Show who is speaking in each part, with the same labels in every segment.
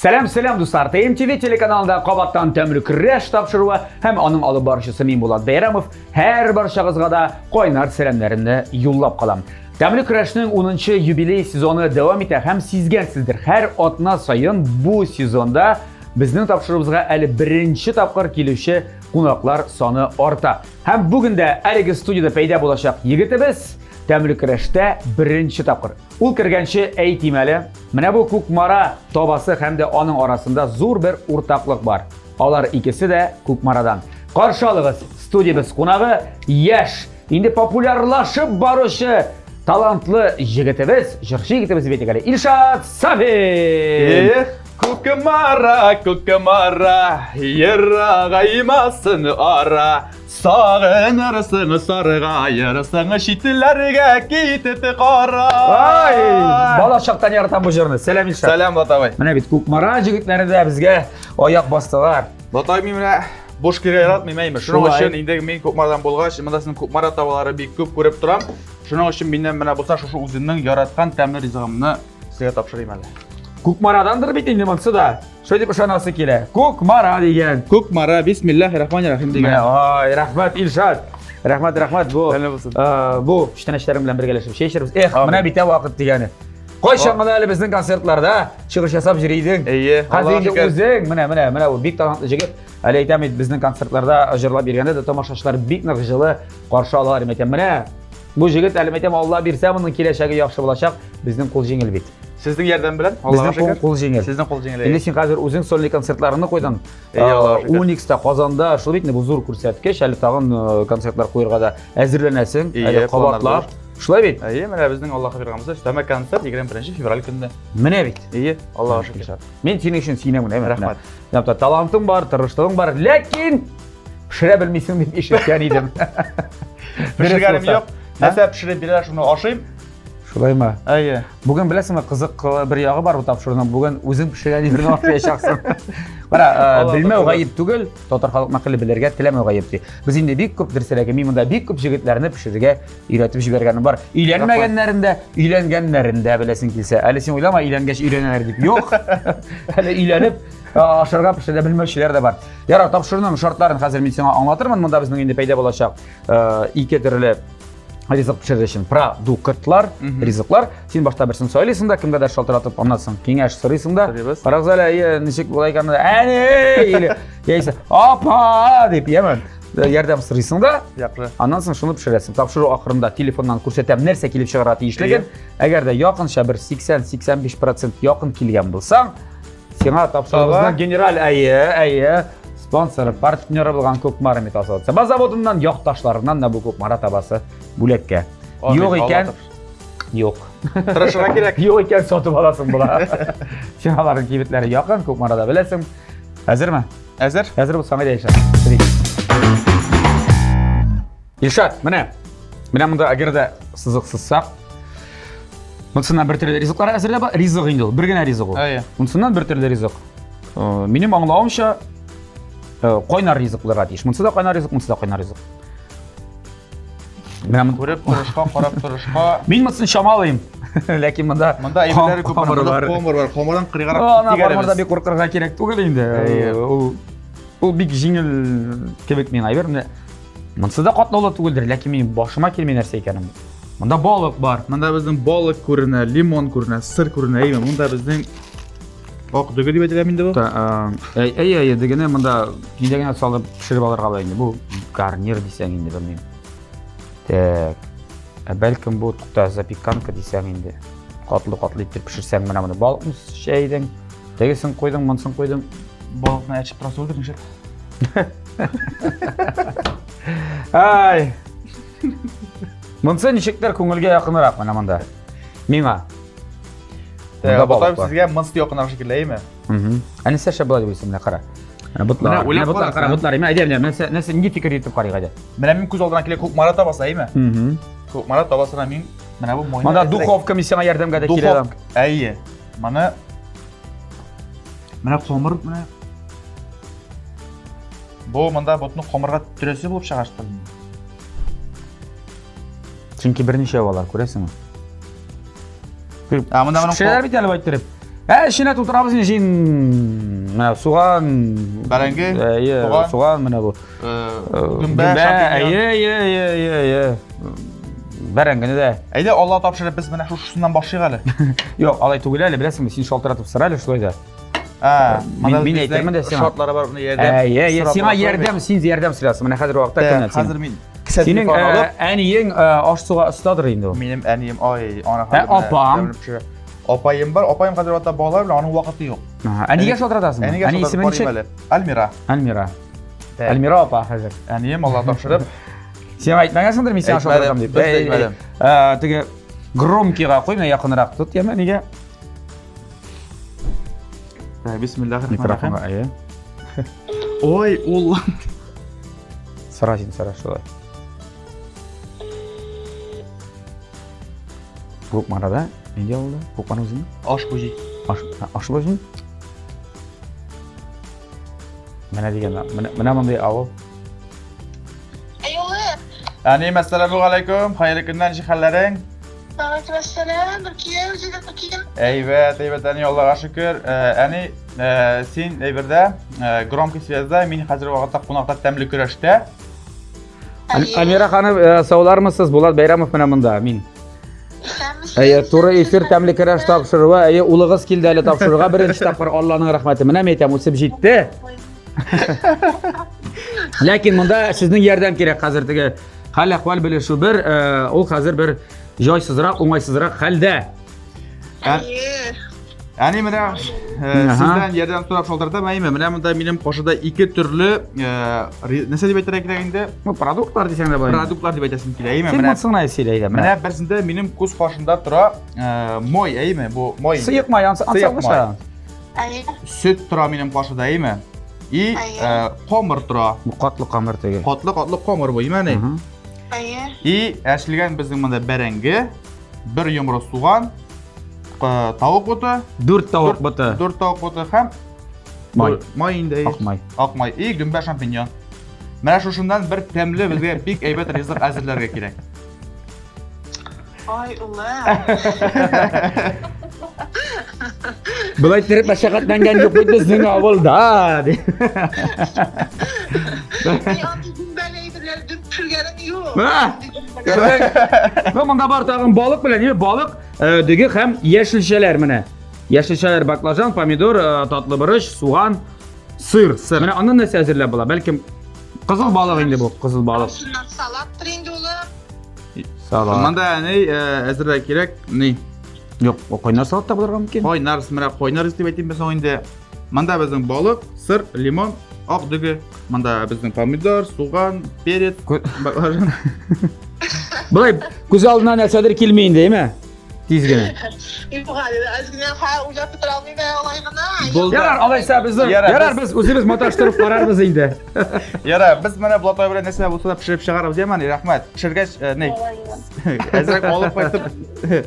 Speaker 1: Сәлам, сәлам, дуслар! ТМТВ телеканалында кабаттан тәмле көрәш тапшыруы һәм аның алып баручысы мин Булат Бәйрәмов һәр барчагызга да кайнар сәламнәремне юллап калам. Тәмле көрәшнең 10 юбилей сезоны дәвам итә һәм сизгәнсездер, һәр атна саен бу сезонда безнең тапшыруыбызга әле беренче тапкыр килүче кунаклар саны арта. Һәм бүген дә әлеге студиядә пәйда булачак егетебез тәмле көрәштә беренче тапкыр. Ул кергәнче әйтим әле, менә бу Кукмара табасы һәм дә аның арасында зур бер уртаклык бар. Алар икесе дә Кукмарадан. Каршы алыгыз, студиябез кунагы, яшь, инде популярлашып баручы талантлы егетебез, җырчы егетебез бит әле, Илшат Сафин!
Speaker 2: Эх, Кукмара, Кукмара, ерагаймасын ара. Сагынырсың, саргаерсың, читләргә китеп кара.
Speaker 1: Ай, бала чактан яратам бу җырны. Сәлам, Илшат.
Speaker 2: Сәлам, Булат абый.
Speaker 1: Менә бит Кукмара җегетләре дә безгә аяк бастылар.
Speaker 2: Булат абый, мин менә буш киргә яратмыйм, әйме. Шуның
Speaker 1: Шулай.
Speaker 2: өчен инде мин Кукмарадан булгач, монда сезнең Кукмара табалары бик күп күреп торам. Шуның өчен миннән менә булса шушы үземнең яраткан тәмле ризыгымны сезгә тапшырыйм әле.
Speaker 1: Кукмарадандыр бит инде монсы да. Шулай дип ышанасы килә. Кукмара дигән.
Speaker 2: Кукмара, бисмиллахи рахмани рахим дигән.
Speaker 1: Ай, рәхмәт, Илшат. Рәхмәт, рәхмәт. Бу
Speaker 2: Тәмле булсын.
Speaker 1: бу күчтәнәчләрем белән бергәләшеп чәй эчәрбез. Эх,
Speaker 2: Амин.
Speaker 1: менә бит вакыт дигәне. Кайчан гына әле безнең концертларда чыгыш ясап йөри идең.
Speaker 2: Әйе,
Speaker 1: Хәзер
Speaker 2: Аллага
Speaker 1: инде
Speaker 2: шөкер.
Speaker 1: үзең, менә, менә, менә бу бик талантлы җегет. Әле әйтәм бит, безнең концертларда җырлап йөргәндә дә тамашачылар бик нык җылы каршы алалар. Әйтәм, менә бу җегет әле әйтәм, Алла бирсә, моның киләчәге яхшы булачак. Безнең кул җиңел бит.
Speaker 2: Сезнең ярдәм белән, Аллага
Speaker 1: Безнең кул,
Speaker 2: шөкер.
Speaker 1: кул җиңел.
Speaker 2: Сезнең кул җиңел.
Speaker 1: Инде син хәзер үзең сольный концертларыңны куйдың.
Speaker 2: Әйе, Аллага шөкер.
Speaker 1: Уникста, Казанда, шул бит инде бу зур күрсәткеч, әле тагын концертлар куярга да әзерләнәсең,
Speaker 2: Әйе,
Speaker 1: әле
Speaker 2: планнар
Speaker 1: кабатлап. Шулай бит?
Speaker 2: Әйе, менә безнең Аллаһ биргән өстәмә концерт 21 февраль көнне.
Speaker 1: Менә бит.
Speaker 2: Әйе, Аллага шөкер.
Speaker 1: Мин синең өчен сөенәм генә.
Speaker 2: Рәхмәт.
Speaker 1: Менә талантың бар, тырышлыгың бар, ләкин пешерә белмисең дип ишеткән идем.
Speaker 2: Пешергәнем юк. Нәрсә пешереп бирәләр, шуны ашыйм.
Speaker 1: Шулаймы?
Speaker 2: Әйе.
Speaker 1: Бүген беләсеңме, кызык бер ягы бар бу тапшыруның. Бүген үзең пешергән әйберне ашаячаксың. Кара, белмәү гаеп түгел, татар халык мәкале белергә теләмәү гаеп ди. Без инде бик күп дөресрәге, мин монда бик күп җегетләрне пешерергә өйрәтеп җибәргәнем бар. Өйләнмәгәннәрен дә, өйләнгәннәрен дә беләсең килсә. Әле син уйлама, өйләнгәч өйрәнәләр дип. Юк. Әле өйләнеп ашарга пешерә белмәүчеләр дә бар. Ярар, тапшыруның шартларын хәзер мин сиңа аңлатырмын. Монда безнең инде пәйда булачак ике төрле ризык пешерер өчен продуктлар, ризыклар. Син башта берсен сайлыйсың да, кемгәдер шалтыратып, аннан соң киңәш сорыйсың да. Карагыз әле, әйе, ничек була икән? Әни! Или яисә апа дип, яме? Ярдәм сорыйсың да,
Speaker 2: Яхшы.
Speaker 1: аннан соң шуны пешерәсең. Тапшыру ахырында телефоннан күрсәтәм, нәрсә килеп чыгарга тиешлеген. Әгәр дә якынча бер 80-85% якын килгән булсаң, сиңа тапшыруыбызның генераль әйе, әйе, спонсоры, партнеры булган Кукмара металл Саба заводыннан, якташларыннан да бу Кукмара табасы бүләккә. Юк икән, юк.
Speaker 2: Тырышырга кирәк.
Speaker 1: Юк икән, сатып аласың була. Син аларның кибетләре якын, Кукмарада беләсең. Әзерме?
Speaker 2: Әзер.
Speaker 1: Әзер булсаң, әйдә, Илшат. Илшат, менә. Менә монда әгәр дә сызык сызсак, монысыннан бер төрле ризыклар әзерләп, ризык инде ул, бер генә ризык ул.
Speaker 2: Әйе.
Speaker 1: Монысыннан бер төрле ризык. Минем аңлавымча, кайнар ризык булырга тиеш. Монысы да кайнар ризык, монысы да кайнар ризык. Менә моны
Speaker 2: күреп торышка, карап торышка.
Speaker 1: Мин монысын чамалыйм. Ләкин монда
Speaker 2: монда әйберләр күп, монда комыр бар. Комырдан кырыйгарак
Speaker 1: китик әле. Комырда бик куркырга кирәк түгел инде. Ул ул бик җиңел кебек миңа әйбер. Менә монысы да катлаулы түгелдер, ләкин минем башыма килми нәрсә икәнен. Монда балык бар.
Speaker 2: Монда безнең балык күренә, лимон күренә, сыр күренә, әйме? Монда безнең ак дөге дип әйтелә инде бу.
Speaker 1: Әй, әй, әй, дөгене монда нидә генә салып пешереп алырга була инде. Бу гарнир дисәң инде, белмим. Так. Ә бәлкем бу тукта запеканка дисәң инде. Катлы-катлы итеп пешерсәң менә моны балыкны чәйдең. Тегесен куйдың, монысын куйдың.
Speaker 2: Балыкны әчеп торасы түгелдер ничек?
Speaker 1: Ай. Монысы ничектер күңелгә якынрак менә монда. Миңа.
Speaker 2: Монда балык бар. Сезгә монысы якынрак шикелле, әйеме?
Speaker 1: Ә нәрсә шәп була дип уйлыйсың, менә кара. Менә ботлар. Менә ботлар, кара, ботлар. Әйдә, әйдә, нәрсә, нәрсә, нинди фикер йөртеп карыйк, әйдә.
Speaker 2: Менә мин күз алдына килә Кукмара табасы, әйеме? Кукмара табасына мин менә бу мойны.
Speaker 1: Монда духовка мин сиңа ярдәмгә дә килә алам.
Speaker 2: Әйе. Моны менә комыр менә Бу монда ботны комырга төрәсе булып чыга что ли?
Speaker 1: Чөнки берничә алар, күрәсеңме?
Speaker 2: Ә монда моның
Speaker 1: Пешерәләр бит әле байтырып. Ә эченә тутырабыз инде җин. Менә суган,
Speaker 2: бәрәңге,
Speaker 1: әйе,
Speaker 2: суган,
Speaker 1: суган менә бу.
Speaker 2: Гөмбә, шампиньон.
Speaker 1: Әйе, әйе, әйе, әйе, әйе. Бәрәңгене дә.
Speaker 2: Әйдә, Алла тапшырып, без менә шушысыннан башлыйк әле.
Speaker 1: Юк, алай түгел әле, беләсеңме, син шалтыратып сора әле шулай да.
Speaker 2: Ә,
Speaker 1: Мин әйтермен дә сиңа.
Speaker 2: Шартлары бар, менә ярдәм.
Speaker 1: Әйе, әйе, сиңа ярдәм, син ярдәм сорасың. Менә хәзер вакытта кемнән син?
Speaker 2: Хәзер мин кесә
Speaker 1: Синең
Speaker 2: телефон алып,
Speaker 1: әниең аш-суга остадыр инде ул.
Speaker 2: Минем әнием, ай, ана
Speaker 1: Ә, апаң?
Speaker 2: Апаем бар, апаем хәзер вакытта балалар белән, аның вакыты юк.
Speaker 1: Ага, Әнигә шалтыратасыңмы?
Speaker 2: Әнигә
Speaker 1: Әни
Speaker 2: шалтыратып
Speaker 1: исеме
Speaker 2: карыйм
Speaker 1: ничек?
Speaker 2: әле. Альмира.
Speaker 1: Альмира.
Speaker 2: Так.
Speaker 1: Альмира апа хәзер.
Speaker 2: Әнием, Алла тапшырып.
Speaker 1: Сиңа әйтмәгәнсеңдер, мин сиңа
Speaker 2: Әйтмәдем,
Speaker 1: шалтыратам дип.
Speaker 2: без дә
Speaker 1: Әй, әй,
Speaker 2: әйтмәдем.
Speaker 1: Теге громкийга куй, менә якынрак тот, яме, нигә?
Speaker 2: Бисмиллахир-рахманир-рахим.
Speaker 1: Микрофонга, әйе.
Speaker 2: Ой, ул.
Speaker 1: Сора син, сора шулай. Кукмарада нинди авылда? Кукмара үзенең?
Speaker 2: Аш буҗи.
Speaker 1: Аш, аш буҗи? Менә дигән, менә, менә мондый авыл.
Speaker 3: Әйулы.
Speaker 2: Әни, әссәламү алейкум. Хәерле көннәр, ничек хәлләрең?
Speaker 3: Вәалейкум әссәлам. Биркем, үзегез биркем.
Speaker 2: Әйбәт, әйбәт, әни, Аллага шөкер. Әни, син әйбердә, громкий связьда, мин хәзер вакытта кунакта тәмле көрәштә.
Speaker 1: Амира ханым, саулармысыз? Булат Бәйрәмов менә монда, мин. Әйе, туры эфир тәмле көрәш тапшыруы. Әйе, улыгыз килде әле тапшыруга беренче тапкыр, Алланың рәхмәте. Менә мин әйтәм, үсеп җитте. Ләкин монда сезнең ярдәм кирәк хәзер теге хәл әхвәл белешү бер, ул хәзер бер җайсызрак, уңайсызрак хәлдә.
Speaker 3: Әйе.
Speaker 2: Әни менә сездән ярдәм сорап шалтыратам, әйме? Менә монда минем каршыда ике төрле нәрсә дип әйтергә кирәк инде?
Speaker 1: Ну, продуктлар дисәң дә була.
Speaker 2: Продуктлар дип әйтәсем килә, әйме?
Speaker 1: Син монсын гына сөйлә әйдә.
Speaker 2: Менә берсендә минем күз каршында тора май, әйме? Бу май.
Speaker 1: Сыек май, ансы
Speaker 2: май. Сөт тора минем каршыда, әйме? И камыр тора.
Speaker 1: Бу катлы камыр теге.
Speaker 2: Катлы-катлы камыр бу, әйме әни?
Speaker 3: Әйе.
Speaker 2: И әрчелгән безнең монда бәрәңге, бер йомры суган, тавык боты,
Speaker 1: 4 тавык боты.
Speaker 2: 4 тавык боты һәм
Speaker 1: май.
Speaker 2: Май инде.
Speaker 1: Ак май.
Speaker 2: Ак май и гөмбә шампиньон. Менә шушыннан бер тәмле безгә бик әйбәт ризык әзерләргә кирәк.
Speaker 3: Ай, улым.
Speaker 1: Болай иттереп мәшәкатьләнгән юк бит безнең авылда. Ди.
Speaker 3: Мин андый гөмбәле әйберләр дөм пешергәнем юк.
Speaker 1: Ну, монда бар тагын балык белән, әйе, балык, дөге һәм яшелчәләр менә. Яшелчәләр баклажан, помидор, татлы борыч, суган, сыр.
Speaker 2: Сыр.
Speaker 1: Менә аннан нәрсә әзерләп була? Бәлкем кызыл балык инде бу, кызыл балык.
Speaker 3: Шуннан салаттыр инде улым.
Speaker 1: Салат.
Speaker 2: Монда әни әзерләр кирәк, ни?
Speaker 1: Юк, кайнар салат та булырга мөмкин.
Speaker 2: Кайнар, менә кайнар дип әйтим соң инде. Монда безнең балык, сыр, лимон, ак дөге. Монда безнең помидор, суган, перец, баклажан.
Speaker 1: Болай күз алдына нәрсәдер килми инде, әйме? Тиз генә.
Speaker 3: Юк әле, әз генә ха уйлап бетерә алмыйм әле алай гына.
Speaker 2: Булды.
Speaker 1: Ярар, алайса безне,
Speaker 2: Ярар,
Speaker 1: ярар без үзебез маташтырып карарбыз инде.
Speaker 2: Ярар, без менә Булат абый белән нәрсә булса да пешереп чыгарабыз, яме, рәхмәт. Пешергәч, ни? Әзрәк алып кайтып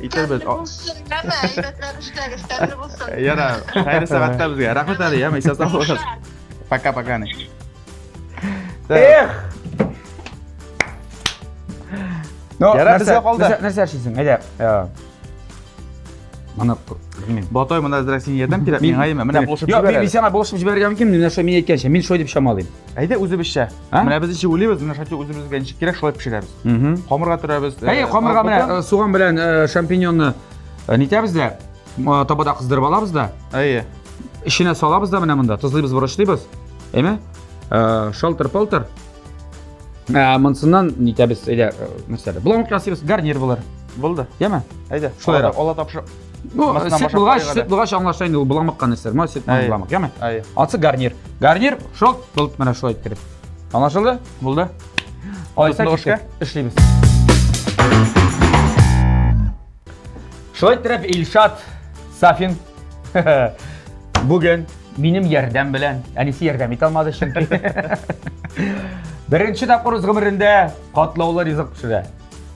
Speaker 2: итәрбез.
Speaker 3: Тәмле булсын, әмма әйбәтләп эшләгез, тәмле булсын.
Speaker 2: Ярар, хәерле сәгатьтә безгә. Рәхмәт әле, яме, исән сау булыгыз. Пока-пока, ни.
Speaker 1: Эх! Ну,
Speaker 2: Ярар,
Speaker 1: нәрсә-
Speaker 2: безгә калды.
Speaker 1: Нәрсә, нәрсә эшлисең? Әйдә. Моны белмим.
Speaker 2: Батой, монда әзрәк син ярдәм кирәк миңа, әйме? Менә булышып
Speaker 1: Юк,
Speaker 2: җибәр
Speaker 1: мин
Speaker 2: әле.
Speaker 1: сиңа булышып җибәрергә мөмкин, менә шулай мин әйткәнчә, мин шулай дип чамалыйм.
Speaker 2: Әйдә үзебезчә.
Speaker 1: А?
Speaker 2: Менә без ничек уйлыйбыз, менә шулай үзебезгә ничек кирәк, шулай пешерәбез. Камырга төрәбез.
Speaker 1: Әйе, камырга менә суган белән шампиньонны нитәбез дә, табада кыздырып алабыз да.
Speaker 2: Әйе.
Speaker 1: Эченә салабыз да менә монда, тозлыйбыз, борычлыйбыз. Әйме? Шалтыр-палтыр. Монсыннан нитәбез, әйдә, нәрсә? Боламык ясыйбыз, гарнир булыр.
Speaker 2: Булды.
Speaker 1: Яме?
Speaker 2: Әйдә.
Speaker 1: Шулайрак.
Speaker 2: Алла тапшыр.
Speaker 1: Ну, сөт булгач, сөт булгач аңлаша инде ул боламыкка нәрсә. Май сөт, май боламык, яме?
Speaker 2: Әйе.
Speaker 1: Ансы гарнир. Гарнир, шол, булды менә шулай иттереп. Аңлашылды?
Speaker 2: Булды.
Speaker 1: Алайса киттек. Эшлибез. Шулай иттереп Илшат Сафин бүген минем ярдәм белән, әнисе ярдәм итә алмады чөнки. Беренче тапкыр үз гомерендә катлаулы ризык пешерә.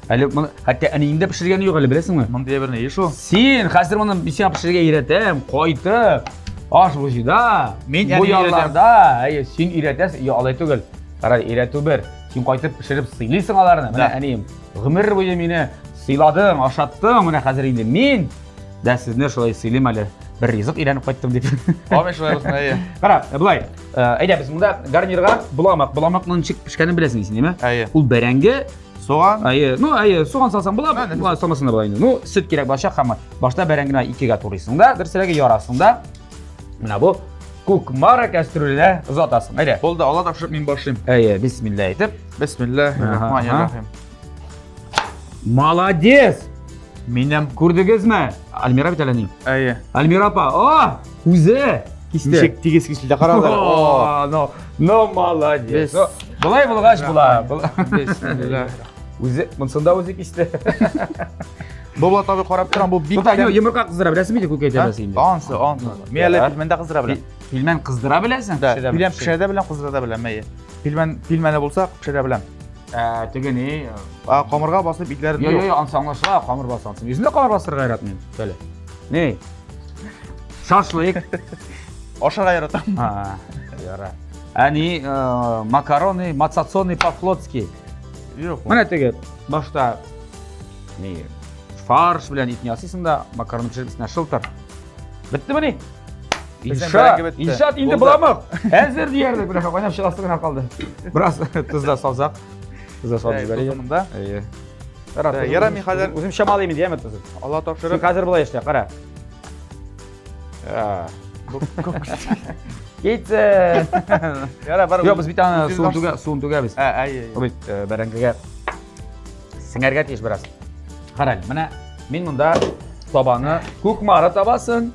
Speaker 1: Әле моны хәтта әниең дә пешергәне юк әле, беләсеңме?
Speaker 2: Мондый әйберне еш ул.
Speaker 1: Син хәзер моны мин сиңа пешерергә өйрәтәм, кайтып, аш буҗида,
Speaker 2: Мин
Speaker 1: бу
Speaker 2: әнине өйрәтәм.
Speaker 1: ялларда, әйе, син өйрәтәсең, я алай түгел. Кара, өйрәтү бер. Син кайтып пешереп сыйлыйсың аларны. Менә
Speaker 2: Да.
Speaker 1: әнием, гомер буе мине сыйладың, ашаттың, менә хәзер инде мин дә сезне шулай сыйлыйм әле. Бер ризык өйрәнеп кайттым дип.
Speaker 2: Амин шулай булсын, әйе.
Speaker 1: Кара, болай. Әйдә, без монда гарнирга боламык. Боламыкның ничек пешкәнен беләсең син, әйеме?
Speaker 2: Әйе.
Speaker 1: Ул бәрәңге,
Speaker 2: Суган.
Speaker 1: Әйе, ну, әйе, суган салсаң була, була, салмасаң да була инде. Ну, сөт кирәк булачак һәм башта бәрәңгене икегә турыйсың да, дөресрәге ярасың да. Менә бу Кукмара кәстрүленә озатасың. Әйдә.
Speaker 2: Булды, Алла тапшырып мин башлыйм.
Speaker 1: Әйе, бисмилла әйтеп.
Speaker 2: Бисмиллаһир-рахманир-рахим.
Speaker 1: Молодец!
Speaker 2: Минем
Speaker 1: Күрдегезме? Альмира бит әле ни?
Speaker 2: Әйе.
Speaker 1: Альмира апа, о, үзе кисте.
Speaker 2: Ничек тигез киселде, карагыз.
Speaker 1: О, ну, ну молодец.
Speaker 2: Без-
Speaker 1: Ну, Болай булгач була.
Speaker 2: Бисмилла.
Speaker 1: Үзе, монсында үзе кисте.
Speaker 2: Бу Булат абый карап торам, бу бик
Speaker 1: Тукта, юк, йомырка кыздыра беләсеңме инде күкәй тәбәсе инде?
Speaker 2: Ансы, ансы. Мин әле
Speaker 1: Ярар.
Speaker 2: пилмән дә кыздыра беләм.
Speaker 1: Пилмән кыздыра беләсең?
Speaker 2: Да, пилмән пешерә дә беләм, кыздыра да беләм, әйе. Пилмән, пилмәне булса, пешерә беләм.
Speaker 1: Ә, теге ни?
Speaker 2: А, камырга басып итләрен
Speaker 1: Йо, йо, йо, ансы аңлашыла, камыр басасың. Үзем дә камыр бастырырга яратмыйм. Әле. Ни? Шашлык.
Speaker 2: Ашарга яратам.
Speaker 1: А, яра. Ә ни, макароны, мацацоны по-флотски.
Speaker 2: Юк.
Speaker 1: Менә теге башта ни фарш белән итне ясыйсың да, макароны пешереп өстенә шылтыр. Беттемени?
Speaker 2: Безнең
Speaker 1: Илшат,
Speaker 2: бәрәңге бетте.
Speaker 1: Илшат инде
Speaker 2: Булды.
Speaker 1: боламык. Әзер диярлек, менә кайнап чыгасы гына калды. Бераз тоз да салсак, тоз да салып җибәрик.
Speaker 2: Монда.
Speaker 1: Әйе.
Speaker 2: Яра, мин хәзер-
Speaker 1: Үзем чамалыйм инде, яме тозын.
Speaker 2: Алла
Speaker 1: Син
Speaker 2: тапшырып.
Speaker 1: хәзер болай эшлә, кара. Китсен.
Speaker 2: Яра, бар.
Speaker 1: Юк, без бит аны
Speaker 2: Үзегез
Speaker 1: суын
Speaker 2: ашсыз.
Speaker 1: түгә, суын түгәбез.
Speaker 2: Ә, әйе.
Speaker 1: Ул бит бәрәңгегә сеңәргә тиеш бераз. Кара әле, менә мин монда табаны Кукмара табасын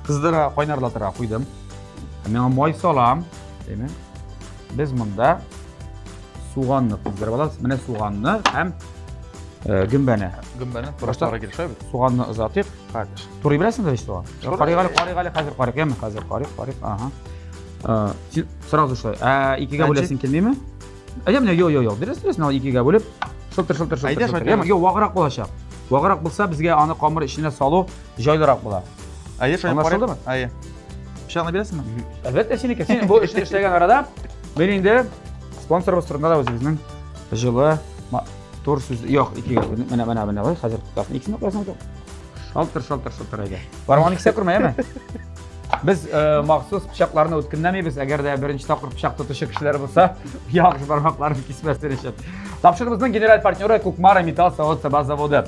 Speaker 1: кыздыра, кайнарлатырга куйдым. Миңа май салам, әйме? Без монда суганны кыздырып алабыз. Менә суганны һәм гөмбәне.
Speaker 2: Гөмбәне
Speaker 1: Башта-
Speaker 2: туры килешә бит.
Speaker 1: Суганны озатыйк.
Speaker 2: Хәзер.
Speaker 1: Турый беләсең дә бит суган?
Speaker 2: Турый.
Speaker 1: Карыйк әле, карыйк әле, хәзер карыйк, яме? Хәзер карыйк, карыйк, ага. Син сразу шулай. Ә, икегә
Speaker 2: Ә,
Speaker 1: бүләсең килмиме? Әйдә, менә, йо, йо, йо. Дөрес, дөрес, менә икегә бүлеп, шылтыр, шылтыр, шылтыр.
Speaker 2: Әйдә,
Speaker 1: шылтыр.
Speaker 2: шулай
Speaker 1: Яме, йо, ваграк булачак. Ваграк булса, безгә аны камыр эченә салу җайлырак була.
Speaker 2: Әйе, шулай
Speaker 1: Аңлашылдымы?
Speaker 2: Әйе. Пычагны бирәсеңме?
Speaker 1: Әлбәттә, синеке. Син бу эшне эшләгән арада мин инде спонсорыбыз турында да үзебезнең җылы тур сүз юк, икегә. Менә, менә, менә, ой, хәзер тотасың. Икесен куясың. Шалтыр, шалтыр, шалтыр әйдә. Бармагын кисә күрмә, яме? Без махсус пычакларны үткенләмибез. Әгәр дә беренче тапкыр пычак тотучы кешеләр булса, яхшы бармакларын кисмәсен өчен. Тапшырыбызның генераль партнеры Кукмара металл савыт-саба заводы.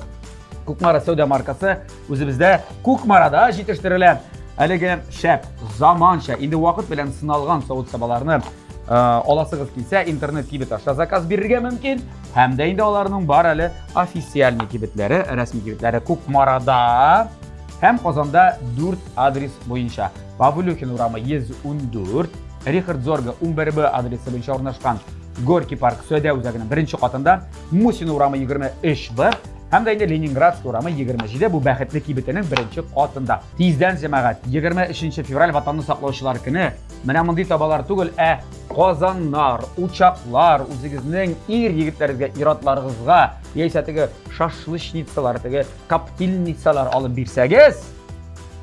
Speaker 1: Кукмара сәүдә маркасы үзебездә Кукмарада җитештерелә. Әлеге шәп, заманча, инде вакыт белән сыналган савыт-сабаларны аласыгыз килсә, интернет кибет аша заказ бирергә мөмкин. Һәм дә инде аларның бар әле официальный кибетләре, рәсми кибетләре Кукмарада һәм Казанда 4 адрес буенча. Павлюхин урамы 114, Рихард Зорга 11Б адресы буенча урнашкан Горький парк сәүдә үзәгенең беренче катында, Мусин урамы 23Б һәм дә инде Ленинградский урамы 27 бу бәхетле кибетенең беренче катында. Тиздән, җәмәгать, 23 февраль Ватанны саклаучылар көне. Менә мондый табалар түгел, ә казаннар, учаклар, үзегезнең ир егетләрегезгә, ир-атларыгызга, яисә теге шашлычницалар, теге коптильницалар алып бирсәгез,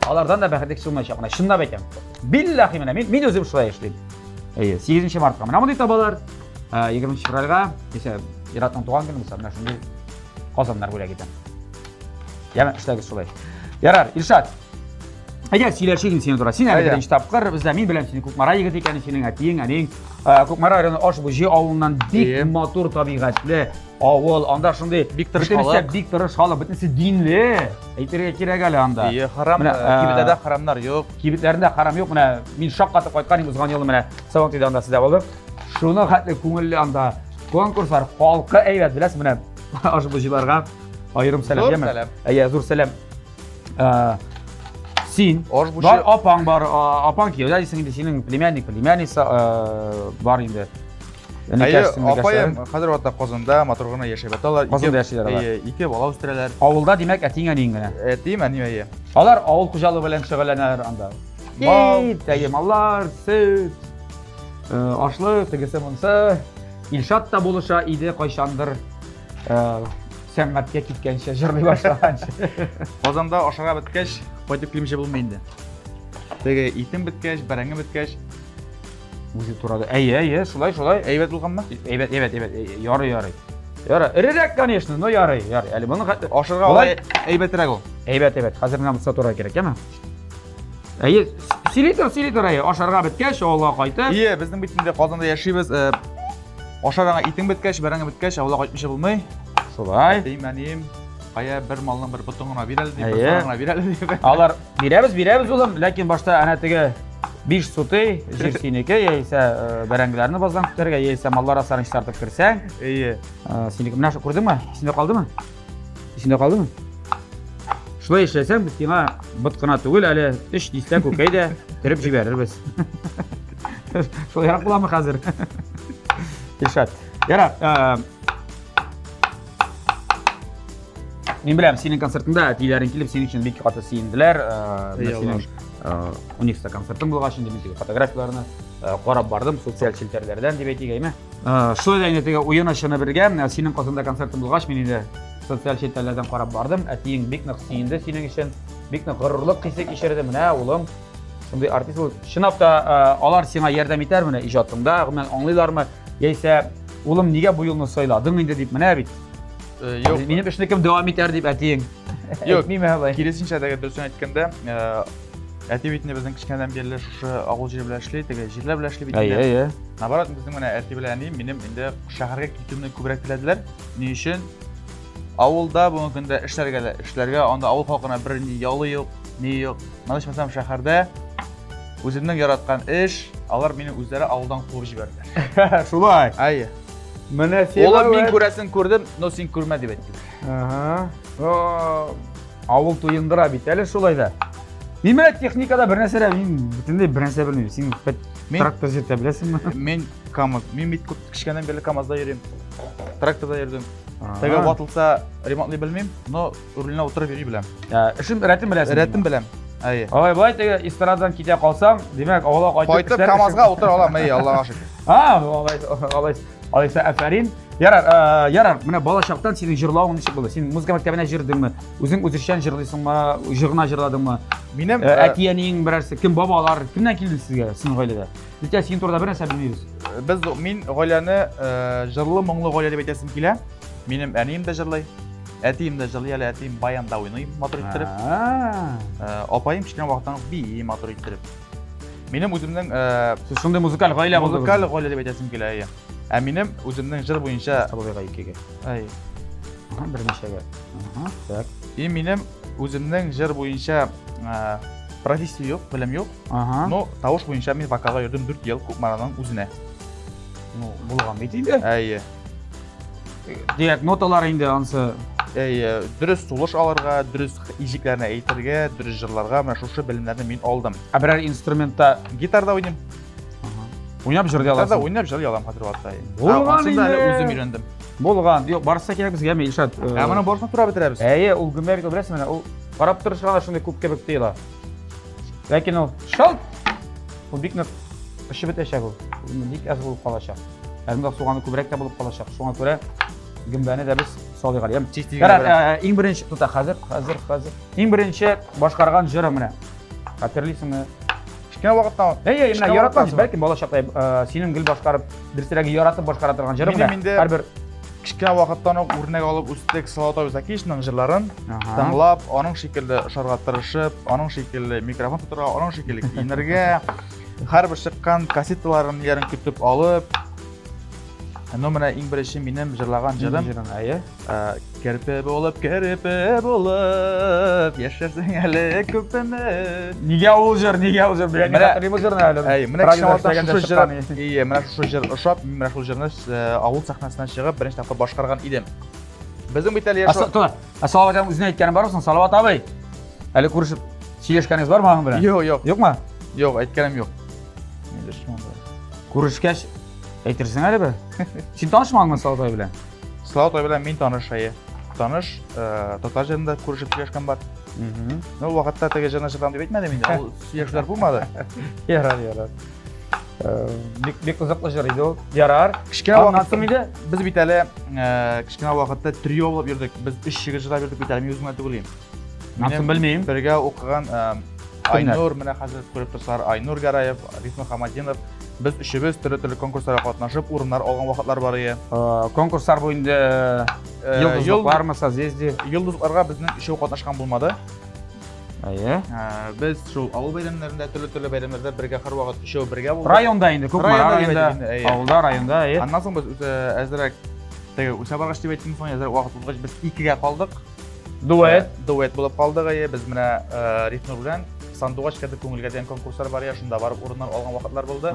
Speaker 1: алардан да бәхетле кеше булмаячак. Менә чынлап әйтәм. Билләһи менә мин үзем шулай эшлим. Әйе, 8 мартка менә мондый табалар, 20 февральгә, яисә ир-атның туган көне булса, менә шундый казаннар бүләк итәм. Яме, эшләгез шулай. Ярар, Илшат. Әйдә, сөйләшик инде синең турында. Син әле
Speaker 2: Әйдә.
Speaker 1: беренче тапкыр бездә, мин беләм сине Кукмара егете икәнен, синең әтиең, әниең. Кукмара районы Аш-Буҗи авылыннан бик
Speaker 2: Әйе.
Speaker 1: матур табигатьле авыл. Анда шундый
Speaker 2: Бик тырыш
Speaker 1: бөтенесе
Speaker 2: халык.
Speaker 1: Бик тырыш халык, бөтенесе динле. Әйтергә кирәк әле анда.
Speaker 2: Әйе, харам,
Speaker 1: Менә,
Speaker 2: кибетләрдә харамнар юк.
Speaker 1: Кибетләрендә харам юк. Менә мин шаккатып кайткан идем узган елны, менә Сабантуйда анда сездә булдык. Шуны хәтле күңелле анда конкурслар, халкы әйбәт, беләсез, менә Аш-Буҗиларга аерым сәлам,
Speaker 2: Зур
Speaker 1: яме?
Speaker 2: сәлам.
Speaker 1: Әйе, зур сәлам. Син,
Speaker 2: Аш-Буҗи
Speaker 1: бар апаң бар, апаң кияүдә дисең инде, синең племянник, племянница, бар инде.
Speaker 2: Әйе,
Speaker 1: Энекәш, сеңлекәшләрең.
Speaker 2: апаем хәзер вакытта Казанда матур гына яшәп яталар.
Speaker 1: Казанда яшиләр алар.
Speaker 2: Әйе, ике бала үстерәләр.
Speaker 1: Авылда, димәк, әтиң, әниең генә.
Speaker 2: Әтием, әнием, әйе.
Speaker 1: Алар авыл хуҗалыгы белән шөгыльләнәләр анда.
Speaker 2: Мал.
Speaker 1: Ит, әйе, маллар, сөт, ашлык, тегесе монсы. Илшат та булыша иде кайчандыр, сәнгатькә киткәнче, җырлый башлаганчы.
Speaker 2: Казанда ашарга беткәч, кайтып килмичә булмый инде. Теге итем беткәч, бәрәңге беткәч.
Speaker 1: Үзе турады. Әйе, әйе, шулай, шулай.
Speaker 2: Әйбәт булганмы?
Speaker 1: Әйбәт, әйбәт, әйбәт. Ярый, ярый. Ярый. Эрерәк, конечно, но ярый, ярый. Әле моны хәтта
Speaker 2: Ашарга
Speaker 1: Болай
Speaker 2: алай әйбәтрәк ул.
Speaker 1: Әйбәт, әйбәт. Хәзер менә монысы туры кирәк, яме? Әйе, сөйли тор, сөйли тор, әйе. Ашарга беткәч, авылга кайтып.
Speaker 2: Ие, безнең бит инде Казанда яшибез. Э, ашарга итең беткәч, бәрәңге беткәч, авылга кайтмыйча булмый.
Speaker 1: Шулай.
Speaker 2: Әтием, әнием, кая бер малның бер ботын гына бир әле дип, бер сарыгын гына бир әле дип.
Speaker 1: Алар бирәбез, бирәбез, улым, ләкин башта әнә теге 5 сутый җир синеке, яисә э, бәрәңгеләрне баздан көтәргә, яисә маллар асларын чистартып керсәң.
Speaker 2: Әйе.
Speaker 1: Э, синеке менә шу күрдеңме? Исеңдә калдымы? Исеңдә калдымы? Шулай эшләсәң, без сиңа бот кына түгел, әле өч дистә күкәй дә төреп җибәрербез. Шулайрак буламы хәзер? Илшат. Ярар, э, Мин беләм, синең концертыңда әтиләрең килеп, синең өчен бик каты сөенделәр. Э, синең э, Уникста концертың булгач, инде мин теге фотографияләрне карап бардым, социаль челтәрләрдән дип әйтик, әйме? Шулай да инде теге уен чыны бергә, синең Казанда концертың булгач, мин инде социаль челтәрләрдән карап бардым. Әтиең бик нык сөенде синең өчен, бик нык горурлык хисе кичерде. Менә, улым, шундый артист булып. Чынлап та, алар сиңа ярдәм итәрме иҗатыңда, гомумән аңлыйлармы? Яисә, улым, нигә бу юлны сайладың инде дип, менә бит.
Speaker 2: Юк.
Speaker 1: Минем эшне кем дәвам итәр дип әтиең.
Speaker 2: Юк, әйтмиме алай? Киресенчә, теге дөресен әйткәндә, әти бит инде безнең кечкенәдән бирле шушы авыл җире белән эшли, теге җирләр белән эшли бит инде.
Speaker 1: Әйе, әйе.
Speaker 2: Наоборот, безнең менә әти белән әни минем инде шәһәргә китүемне күбрәк теләделәр. Ни өчен? Авылда бүгенге көндә эшләргә дә эшләргә, анда авыл халкына бер ни ялы юк, ни юк. Менә ичмасам шәһәрдә үземнең яраткан эш, алар мине үзләре авылдан куып җибәрделәр.
Speaker 1: Шулай.
Speaker 2: Әйе.
Speaker 1: Менә
Speaker 2: Улым, мин күрәсен күрдем, но син күрмә дип әйттеләр.
Speaker 1: Ага. Авыл туендыра бит әле шулай да. Мин менә техникада бер нәрсә дә мин бөтенләй бер нәрсә белмим. Син хоть трактор йөртә беләсеңме?
Speaker 2: Мин КАМАЗ. Мин бит күп кечкенәдән бирле КАМАЗда йөрим. Тракторда йөрдем. Теге ватылса ремонтлый белмим, но руленә утырып йөри беләм.
Speaker 1: Эшен рәтен беләсең.
Speaker 2: Рәтен беләм. Әйе.
Speaker 1: Алай болай теге эстрададан китә калсам, димәк, авылга
Speaker 2: кайтып Кайтып КАМАЗга утыра алам, әйе, Аллага шөкер.
Speaker 1: А, алай, алай, алайса афәрин. Ярар, э, ярар, менә бала чактан синең җырлавың ничек булды? Син музыка мәктәбенә җырдыңмы? Үзең үзешчән җырлыйсыңмы? Җыр гына җырладыңмы?
Speaker 2: Минем
Speaker 1: э, әти-әниең берәрсе, кем бабалар, кемнән килде сезгә, синең гаиләдә? Без дә синең турында бер нәрсә белмибез.
Speaker 2: Без мин гаиләне җырлы моңлы гаилә дип әйтәсем килә. Минем әнием дә җырлый, әтием дә җырлый әле, әтием баянда уйный матур иттереп. Апаем кечкенә вакыттан ук бии матур иттереп. Минем үземнең
Speaker 1: Сез шундый музыкаль гаилә
Speaker 2: булдыгыз. Музыкаль гаилә дип әйтәсем килә, әйе. Ә минем үземнең җыр буенча
Speaker 1: Столовыйга икегә.
Speaker 2: Әй.
Speaker 1: Ага, берничәгә. Ага, так.
Speaker 2: И минем үземнең җыр буенча профессия юк, белем юк.
Speaker 1: Ага.
Speaker 2: Но тавыш буенча мин вокалга йөрдем 4 ел Кукмараның үзенә.
Speaker 1: Ну, булган бит инде.
Speaker 2: Әйе.
Speaker 1: Димәк, ноталар инде ансы.
Speaker 2: Әйе, дөрес сулыш алырга, дөрес иҗекләрне әйтергә, дөрес җырларга менә шушы белемнәрне мин алдым.
Speaker 1: Ә берәр инструментта
Speaker 2: гитарда уйныйм.
Speaker 1: Уйнап җырлый аласың?
Speaker 2: Гитарда уйнап җырлый алам хәзер вакытта.
Speaker 1: Булган
Speaker 2: инде. Әле үзем өйрәндем.
Speaker 1: Булган. Юк, барысы кирәк безгә, Илшат.
Speaker 2: Ә моның барысын турап бетерәбез.
Speaker 1: Әйе, ул гөмбә бит, беләсеңме, менә ул карап торышка да шундый күп кебек тоела. Ләкин ул шалт! Ул бик нык пешеп бетәчәк ул. Бик әз булып калачак. Ә монда суганы күбрәк тә булып калачак. Шуңа күрә гөмбәне дә без салыйк әле. Ярар, иң беренче тута хәзер, хәзер, хәзер. Иң беренче башкарган җыры менә. Хәтерлисеңме?
Speaker 2: Кечкенә вакыттан.
Speaker 1: Әйе, менә яраткан, бәлки бала чакта синең гел башкарып, дөресрәге яратып башкара торган җырың
Speaker 2: менә. Минем инде һәрбер кечкенә вакыттан ук үрнәк алып үстек Салават абый Закишның җырларын тыңлап, аның шикелле ошарга тырышып, аның шикелле микрофон тотарга, аның шикелле киенергә, һәрбер чыккан кассеталарын ниләрен көтеп алып, ну менә иң беренче минем җырлаган җырым.
Speaker 1: Җырың, әйе.
Speaker 2: Керпе булып, керпе булып, яшәрсең әле күпме.
Speaker 1: Нигә ул җыр, нигә ул җыр? Менә хәтерлим ул җырны әле.
Speaker 2: Әй, менә кечкенә вакытта шушы җыр, ие, менә шушы җыр ошап, мин менә шул җырны авыл сәхнәсенә чыгып беренче тапкыр башкарган идем. Безнең бит әле
Speaker 1: яшь. Ә Салават абый үзенә әйткәне бармы соң? Салават абый. Әле күрешеп сөйләшкәнегез бармы аның белән?
Speaker 2: Юк, юк.
Speaker 1: Юкмы?
Speaker 2: Юк, әйткәнем юк.
Speaker 1: Күрешкәч әйтерсең әле бер. Син танышмы аның Салават абый белән?
Speaker 2: Салават абый белән мин таныш, әйе. Таныш, татар җырында күрешеп сөйләшкән бар. Ну, вакытта теге җырны җырлам дип әйтмәдем инде. Ул сөйләшүләр булмады.
Speaker 1: Ярар, ярар. Бик бик кызыклы җыр иде ул. Ярар.
Speaker 2: Кечкенә вакытта инде без бит әле кечкенә вакытта трио булып йөрдек. Без өч егет җырлап йөрдек бит әле, мин үзем генә түгел идем.
Speaker 1: Анысын белмим.
Speaker 2: Бергә укыган Айнур, менә хәзер күреп торсалар, Айнур Гараев, Риф Мөхәммәтдинов. Без өчебез төрле-төрле конкурсларга катнашып, урыннар алган вакытлар бар иде.
Speaker 1: Конкурслар бу инде Йолдызлыклармы, Созвездие?
Speaker 2: Йолдызлыкларга безнең өчәү катнашкан булмады.
Speaker 1: Әйе.
Speaker 2: Без шул авыл бәйрәмнәрендә, төрле-төрле бәйрәмнәрдә бергә һәрвакыт өчәү бергә булдык.
Speaker 1: Районда инде, Кукмара районда, авылда, районда, әйе.
Speaker 2: Аннан соң без әзрәк теге үсә баргач дип әйтим соң, әзрәк вакыт узгач без икегә калдык.
Speaker 1: Дуэт.
Speaker 2: Дуэт булып калдык, әйе. Без менә Рифнур белән Сандугач кәде күңелгә дигән конкурслар бар, шунда барып урыннар алган вакытлар булды.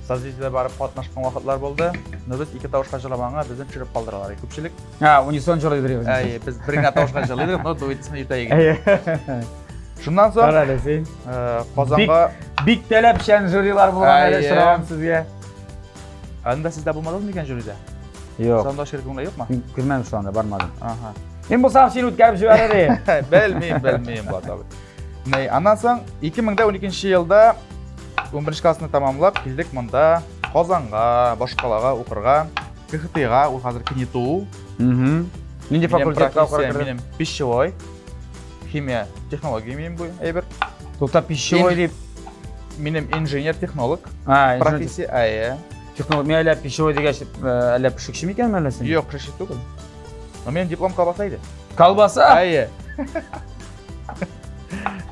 Speaker 2: Созвездиедә барып катнашкан вакытлар булды. Но без ике тавышка җырламаганга безне төшереп калдыралар. Күпчелек.
Speaker 1: А, унисон җырлыйдыр.
Speaker 2: Әйе, без бер генә тавышка җырлыйдык, но дуэтны йөртә егет. Шуннан соң
Speaker 1: Карале син.
Speaker 2: Казанга
Speaker 1: бик таләпчән жюрилар булган әле сораган сезгә.
Speaker 2: Анда сездә булмадыгыз микән жюрида?
Speaker 1: Юк.
Speaker 2: Сандугач кергән юкмы?
Speaker 1: Мин күрмәдем шул анда, бармадым.
Speaker 2: Ага.
Speaker 1: Мин булсам сине үткәреп җибәрер идем.
Speaker 2: Белмим, белмим, Булат абый. Ней, аннан соң 2012 елда 11 классны тәмамлап килдек монда Казанга, башкалага укырга, КХТга, ул хәзер КНИТУ.
Speaker 1: Угу. Нинди факультетка укырга кердең?
Speaker 2: Минем пищевой, химия, технология минем бу әйбер.
Speaker 1: Тукта, пищевой дип.
Speaker 2: Минем инженер-технолог.
Speaker 1: А,
Speaker 2: профессия, әйе.
Speaker 1: Технолог, мин әллә пищевой дигәч, әллә пешекче микән әллә син?
Speaker 2: Юк, пешекче түгел. Но минем диплом колбаса иде.
Speaker 1: Колбаса?
Speaker 2: Әйе.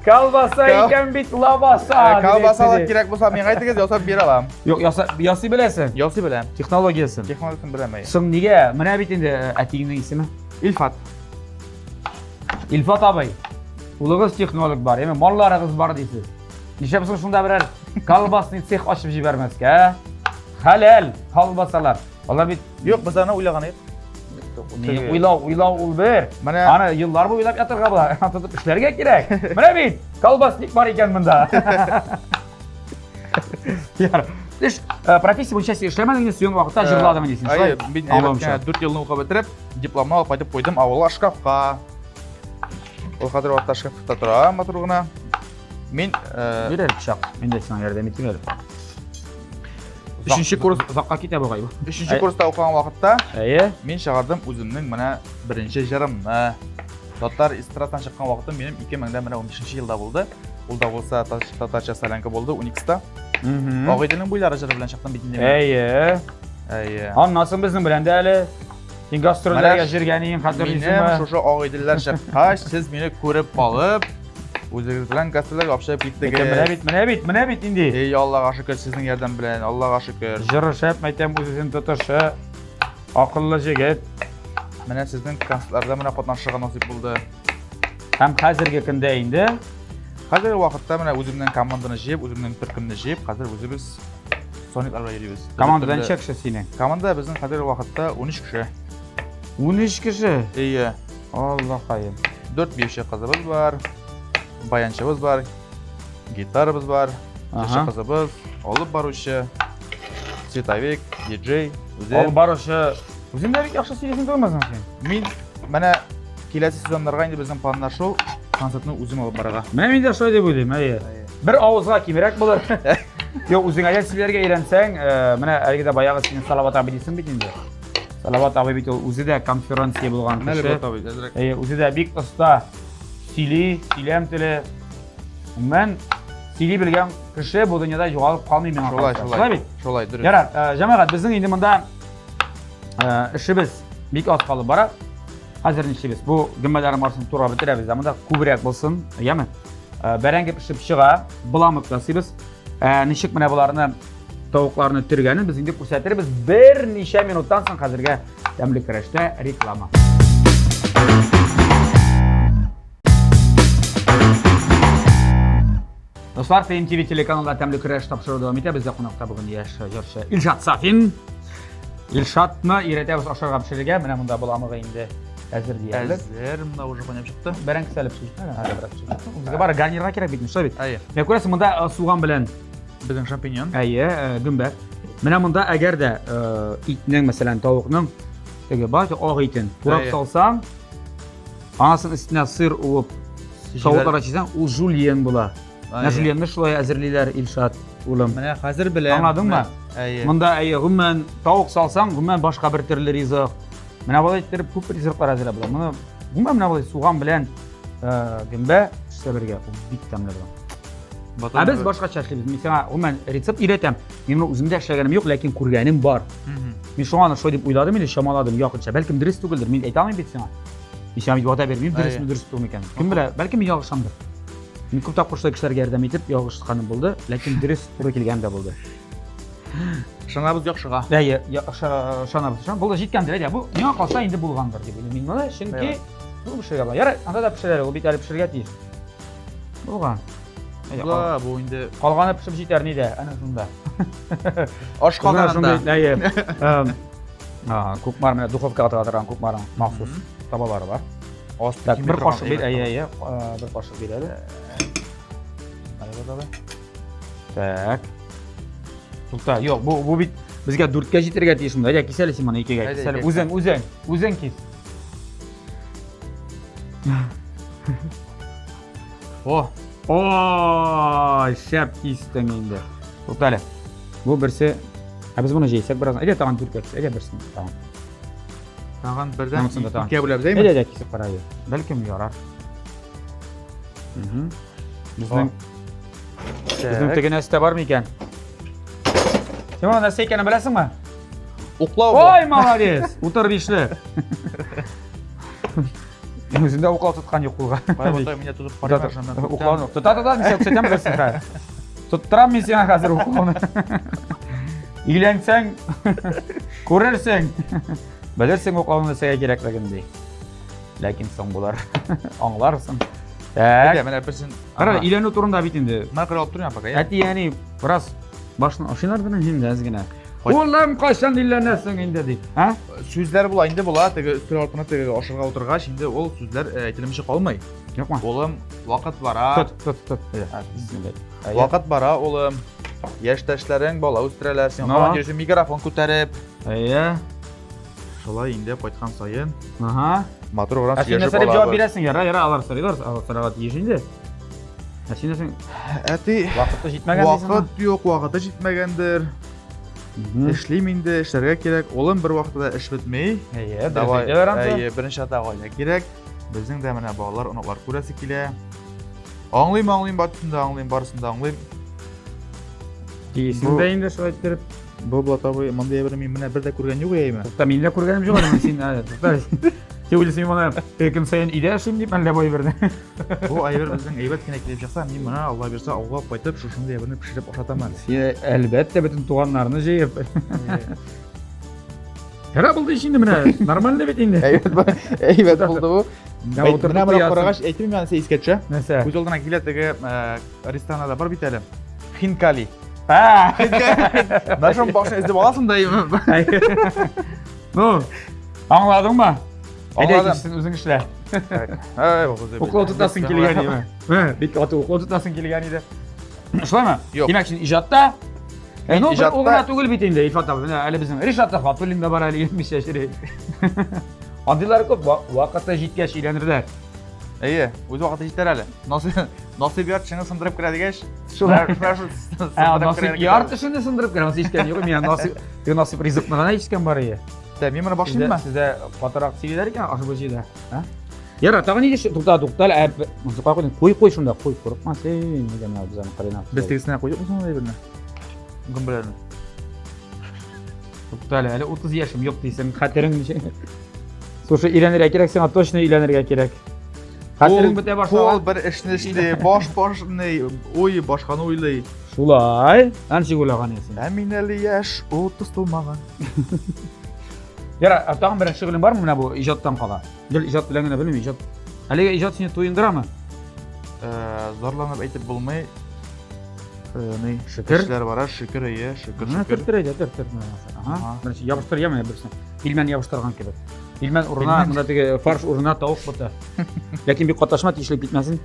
Speaker 1: Колбаса икән бит лабаса.
Speaker 2: Колбасалар кирәк булса, миңа әйтегез, ясап бирә алам.
Speaker 1: Юк, ясый беләсең?
Speaker 2: Ясый беләм.
Speaker 1: Технологиясен.
Speaker 2: Технологиясен беләм, әйе.
Speaker 1: Соң нигә? Менә бит инде әтиеңнең исеме.
Speaker 2: Илфат.
Speaker 1: Илфат абый. Улыгыз технолог бар, яме малларыгыз бар дисез. Нишләп соң шунда берәр колбасный цех ачып җибәрмәскә, ә? Хәләл колбасалар. Алар бит
Speaker 2: Юк, без аны уйлаган идек.
Speaker 1: Уйлау, уйлау ул бер.
Speaker 2: Менә
Speaker 1: аны еллар буе уйлап ятырга була. Тотып эшләргә кирәк. Менә бит колбасник бар икән монда. Яр. Эш профессия буенча син эшләмәдең инде, студент вакытта җырладың дисең.
Speaker 2: Әйе, мин әйбәт 4 елны укып бетереп, дипломны алып кайтып куйдым авылга шкафка. Ул хәзер вакытта шкафта тора матур гына. Мин
Speaker 1: Бир әле пычак. Мин дә сиңа ярдәм итим әле.
Speaker 2: Өченче курс
Speaker 1: озакка китә бугай бу.
Speaker 2: Өченче курста укыган вакытта
Speaker 1: Әйе.
Speaker 2: Мин чыгардым үземнең менә беренче җырымны. Татар эстрададан чыккан вакытым минем 2015 елда булды. Ул да булса татарча солянка булды Уникста. Агыйделнең буйлары җыры белән чыктым бит инде.
Speaker 1: Әйе.
Speaker 2: Әйе.
Speaker 1: Аннан соң безнең белән дә әле син гастрольләргә җиргәнең хәтерлисеңме?
Speaker 2: Минем шушы Агыйделләр чыккач, сез мине күреп калып, Үзегез белән гастрольләргә алып киттегез.
Speaker 1: Менә бит, менә бит, менә бит инде.
Speaker 2: Эй, Аллага шөкер, сезнең ярдәм белән, Аллага шөкер.
Speaker 1: Җыры шәп, мәйтәм, үз-үзен тотышы, акыллы җегет.
Speaker 2: Менә сезнең концертларда менә катнашырга насыйп булды.
Speaker 1: Һәм хәзерге көндә инде
Speaker 2: Хәзерге вакытта менә үземнең команданы җыеп, үземнең төркемне җыеп, хәзер үзебез Сониклар белән йөрибез.
Speaker 1: Командада ничә кеше синең?
Speaker 2: Команда безнең хәзерге вакытта 13 кеше.
Speaker 1: 13 кеше?
Speaker 2: Әйе.
Speaker 1: Аллахаем.
Speaker 2: 4 биюче кызыбыз бар, баянчыбыз бар, гитарабыз бар, җырчы кызыбыз, алып баручы, световик, диджей,
Speaker 1: үзем. Алып баручы. Үзең дә бик яхшы сөйлисең түгелме син?
Speaker 2: Мин менә киләсе сезоннарга инде безнең планнар шул, концертны үзем алып барырга.
Speaker 1: Менә мин дә шулай дип уйлыйм, әйе. Бер авызга кимрәк булыр. Юк, үзең әгәр сөйләргә өйрәнсәң, менә әлеге дә баягы синең Салават абый дисең бит инде. Салават абый бит ул үзе дә конференция булган кеше. Әйе, үзе дә бик оста сөйли, сөйләм теле. Гомумән, сөйли белгән кеше бу дөньяда югалып калмый миңа
Speaker 2: Шулай,
Speaker 1: калса.
Speaker 2: шулай.
Speaker 1: Шулай бит?
Speaker 2: Шулай, дөрес.
Speaker 1: Ярар, җәмәгать, безнең инде монда эшебез бик аз калып бара. Хәзер нишлибез? Бу гөмбәләрнең барысын турап бетерәбез дә, монда күбрәк булсын, яме? Бәрәңге пешеп чыга, боламык ясыйбыз. Ничек менә боларны тавыкларны төргәнен без инде күрсәтербез берничә минуттан соң. Хәзергә тәмле көрәштә реклама. Дуслар, ТМТВ телеканалында тәмле көрәш тапшыруы дәвам итә. Бездә кунакта бүген яшь җырчы Илшат Сафин. Илшатны өйрәтәбез ашарга пешерергә. Менә монда боламыгы инде әзер диярлек.
Speaker 2: Әзер, монда уже кайнап чыкты.
Speaker 1: Бәрәңге әле пешеп җитмәгән, әле бераз пешеп җитте. Безгә бары гарнирга кирәк бит, шулай бит?
Speaker 2: Әйе.
Speaker 1: Менә күрәсең, монда суган белән
Speaker 2: безнең шампиньон.
Speaker 1: Әйе, гөмбә. Менә монда әгәр дә итнең, мәсәлән, тавыкның теге бар ак итен турап салсаң, анасын өстенә сыр уып, савытларга чисәң, ул жульен була. Менә жульенны шулай әзерлиләр, Илшат, улым.
Speaker 2: Менә хәзер беләм.
Speaker 1: Аңладыңмы?
Speaker 2: Әйе.
Speaker 1: Монда әйе, гомумән тавык салсаң, гомумән башка бер төрле ризык. Менә болай иттереп күп ризыклар әзерләп була. Моны гомумән менә болай суган белән гөмбә пешсә бергә, ул бик тәмле була. Ә без башкача эшлибез. Мин сиңа гомумән рецепт өйрәтәм. Мин моны үзем дә эшләгәнем юк, ләкин күргәнем бар. Мин шуңа аны шулай дип уйладым инде, чамаладым якынча. Бәлкем дөрес түгелдер, мин әйтә алмыйм бит сиңа. Мин сиңа бит вәгъдә бирмим, дөресме, дөрес түгелме икән. Кем белә, бәлкем мин ялгышамдыр. Мин күп тапкыр шулай кешеләргә ярдәм итеп ялгышканым булды, ләкин дөрес туры килгән дә булды.
Speaker 2: Ышанабыз яхшыга.
Speaker 1: Әйе, ышанабыз. Ышан, булды, җиткәндер, әйдә. Бу миңа калса инде булгандыр дип уйлыйм мин моны, чөнки бу пешергә була. Ярай, анда да пешерә, ул бит әле пешергә тиеш. Булган. Әйдә,
Speaker 2: Була, бу инде
Speaker 1: калганы пешеп җитәр нидә, әнә шунда.
Speaker 2: аш
Speaker 1: Менә
Speaker 2: казанында.
Speaker 1: Әйе. Кукмар менә духовкага тыга торган кукмарның махсус табалары бар.
Speaker 2: Аз
Speaker 1: Так, бер кашык бир, әйе, әйе, бер кашык бир әле. Так. Тукта, юк, бу бу бит безгә дүрткә җитәргә тиеш монда. Әйдә, кис әле син моны икегә. Кис әле. Үзең, үзең, үзең кис.
Speaker 2: О,
Speaker 1: Ой, шәп кистең инде. Тукта әле. Бу берсе. Ә без моны җәйсәк бераз. Әйдә тагын дүрткә кис. Әйдә берсен тагын.
Speaker 2: Тагын бердән
Speaker 1: Монысын да тагын.
Speaker 2: икегә бүләбез, әйме?
Speaker 1: Әйдә, әйдә кисеп кара әле. Бәлкем ярар. Мгм. Безнең безнең теге нәрсә дә бар микән? Син моның нәрсә икәнен беләсеңме?
Speaker 2: Уклау бу.
Speaker 1: Ой, молодец! Утыр бишле. Үзендә уклау тоткан юк кулга.
Speaker 2: Кая батай, меня тотып карыйм шуннан.
Speaker 1: Уклауны. Тота, тота, мин сиңа күрсәтәм берсен хәзер. Тоттырам мин сиңа хәзер уклауны. Өйләнсәң, күрерсең. Белерсең уклауны нәрсәгә кирәклеген ди. Ләкин соң булар. Аңларсың. Так.
Speaker 2: Әйдә, менә берсен.
Speaker 1: Кара, өйләнү турында бит инде.
Speaker 2: Менә кара алып торыйм пока.
Speaker 1: Әти, әни бераз башын ашыйлар гына инде әз генә. Улым, кайчан өйләнәсең инде дип. А?
Speaker 2: Сүзләр була инде була, теге өстәл артына теге ашарга утыргач, инде ул сүзләр әйтелмичә калмый.
Speaker 1: Юкмы?
Speaker 2: Улым, вакыт бара.
Speaker 1: Тот, тот, тот. Бисмилла.
Speaker 2: Вакыт бара, улым. Яшьтәшләрең бала үстерәләр, син һаман йөрисең микрофон күтәреп.
Speaker 1: Әйе.
Speaker 2: Шулай инде кайткан саен.
Speaker 1: Ага.
Speaker 2: Матур гына
Speaker 1: Ә син нәрсә дип җавап бирәсең? Яра, яра, алар сорыйлар, алар сорарга тиеш инде. Ә син нәрсә?
Speaker 2: Әти,
Speaker 1: вакыты җитмәгән дисеңме?
Speaker 2: Вакыт юк, вакыты җитмәгәндер. Эшлим инде, эшләргә кирәк. Улым бер вакытта да эш бетми.
Speaker 1: Әйе,
Speaker 2: давай. Әйе, беренче ата гаилә кирәк. Безнең дә менә балалар, оныклар күрәсе килә. Аңлыйм, аңлыйм, барысын да аңлыйм, барысын да аңлыйм.
Speaker 1: Тиесең дә инде шулай иттереп.
Speaker 2: Бу Булат абый, мондый әйберне мин менә бер дә күргән юк әйме.
Speaker 1: Тукта, мин дә күргәнем юк әле, син әле, тукта. Син уйлыйсың, мин моны көн саен өйдә эшлим дип, әллә бу әйберне.
Speaker 2: Бу әйбер безнең әйбәт кенә килеп чыкса, мин моны Алла бирсә авылга кайтып, шушындый әйберне пешереп ашатам әле.
Speaker 1: Син әлбәттә бөтен туганнарны җыеп. Ярар булды ич инде менә, нормально бит инде.
Speaker 2: Әйбәт, әйбәт булды бу. Менә моны карагач, әйтим мин искә төшә.
Speaker 1: Нәрсә?
Speaker 2: Күз алдына килә теге ресторанда бар бит әле. Хинкали. Нашым башын эзләп аласың да
Speaker 1: Ну, аңладыңмы? Әйдә,
Speaker 2: Аңладым.
Speaker 1: син үзең эшлә.
Speaker 2: Ай,
Speaker 1: Уклау тотасың килгән иде. Бик каты уклау тотасың килгән иде. Шулаймы?
Speaker 2: Юк.
Speaker 1: Димәк, син иҗатта.
Speaker 2: Мин
Speaker 1: Ну,
Speaker 2: иҗатта.
Speaker 1: ул гына түгел бит инде, Илфат абый. Менә әле безнең Ришат Хатуллин да бар әле, өйләнмичә йөри. Андыйлар күп, вакыты җиткәч өйләнерләр.
Speaker 2: Әйе, үз вакыты җитәр әле. Насыйп, насыйп яр тешеңне сындырып керә дигәч,
Speaker 1: Шулай.
Speaker 2: менә шул
Speaker 1: Ә,
Speaker 2: сындырып
Speaker 1: насыйп
Speaker 2: керә.
Speaker 1: яр тешеңне сындырып керә, анысы ишеткән юк. Мин насыйп, теге насыйп ризыкны гына ишеткән бар иде.
Speaker 2: Тә, мин моны башлыйммы?
Speaker 1: Сездә катырак сөйлиләр икән аш-бу җирдә. А? Ярар, тагын нидә тукта, тукта әле, ә, монысы кая куйдың? Куй, куй шунда, куй, курыкма син. Нигә менә без аны кырыйна.
Speaker 2: Без тегесенә куйдыкмы соң әйберне? Гөмбәләрне.
Speaker 1: Тукта әле, әле 30 яшем юк дисең, хәтерең ничек? Слушай, өйләнергә кирәк сиңа, точно өйләнергә кирәк. Хәтерең бетә башлаган.
Speaker 2: Кул бер эшне эшли, баш башны уй, башканы уйлый.
Speaker 1: Шулай. Ә ничек уйлаган син?
Speaker 2: Ә мин әле яшь, 30 тулмаган.
Speaker 1: Яра, ә тагын бер шөгылең бармы менә бу иҗаттан кала? Гел иҗат белән генә белмим, иҗат. Әлеге иҗат сине туендырамы?
Speaker 2: Зарланып әйтеп булмый. Ни,
Speaker 1: Шөкер.
Speaker 2: Эшләр бара, шөкер, әйе, шөкер,
Speaker 1: Менә
Speaker 2: шөкер.
Speaker 1: төр әйдә, төр, төр. Ага. Беренче ябыштыр яме берсен. Пилмән ябыштырган кебек. Пилмән урынына, монда теге фарш урынына тавык боты. Ләкин бик катнашма, тиешле китмәсен.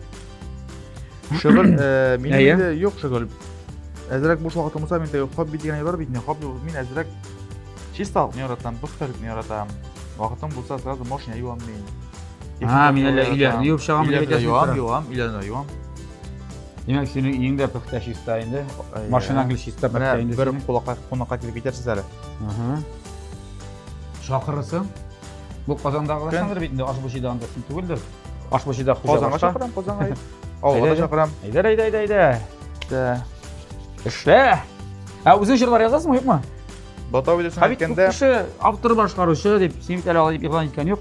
Speaker 2: Шөгыль, минем
Speaker 1: Әйе.
Speaker 2: инде юк шөгыль. Әзрәк буш вакытым булса, мин теге хобби дигән әйбер бар бит, хобби мин әзрәк чисталыкны яратам, пөхтәлекне яратам. Вакытым булса, сразу машина юам мин.
Speaker 1: А, мин әллә өйләрне юып чыгам дип
Speaker 2: Өйләрне
Speaker 1: әйтәсең.
Speaker 2: юам, юам, өйләрне юам.
Speaker 1: Димәк, синең өең дә пөхтә чиста инде. Машинаң гел чиста пөхтә инде.
Speaker 2: Бер кунакка кунакка килеп китәрсез әле.
Speaker 1: Ага. Чакырырсың. Бу Казандагы гынадыр бит инде, Аш-Бушида анда син түгелдер. Аш-Бушида хуҗа
Speaker 2: Казанга
Speaker 1: башка.
Speaker 2: чакырам, Казанга. Авылга да чакырам.
Speaker 1: Әйдә, әйдә, әйдә, әйдә. Эшлә. Ә үзең җырлар язасыңмы, юкмы?
Speaker 2: Бата видеосын
Speaker 1: Ә бит күп
Speaker 2: әйткәндә,
Speaker 1: кеше автор башкаручы дип, син бит әле алай дип игълан иткән юк.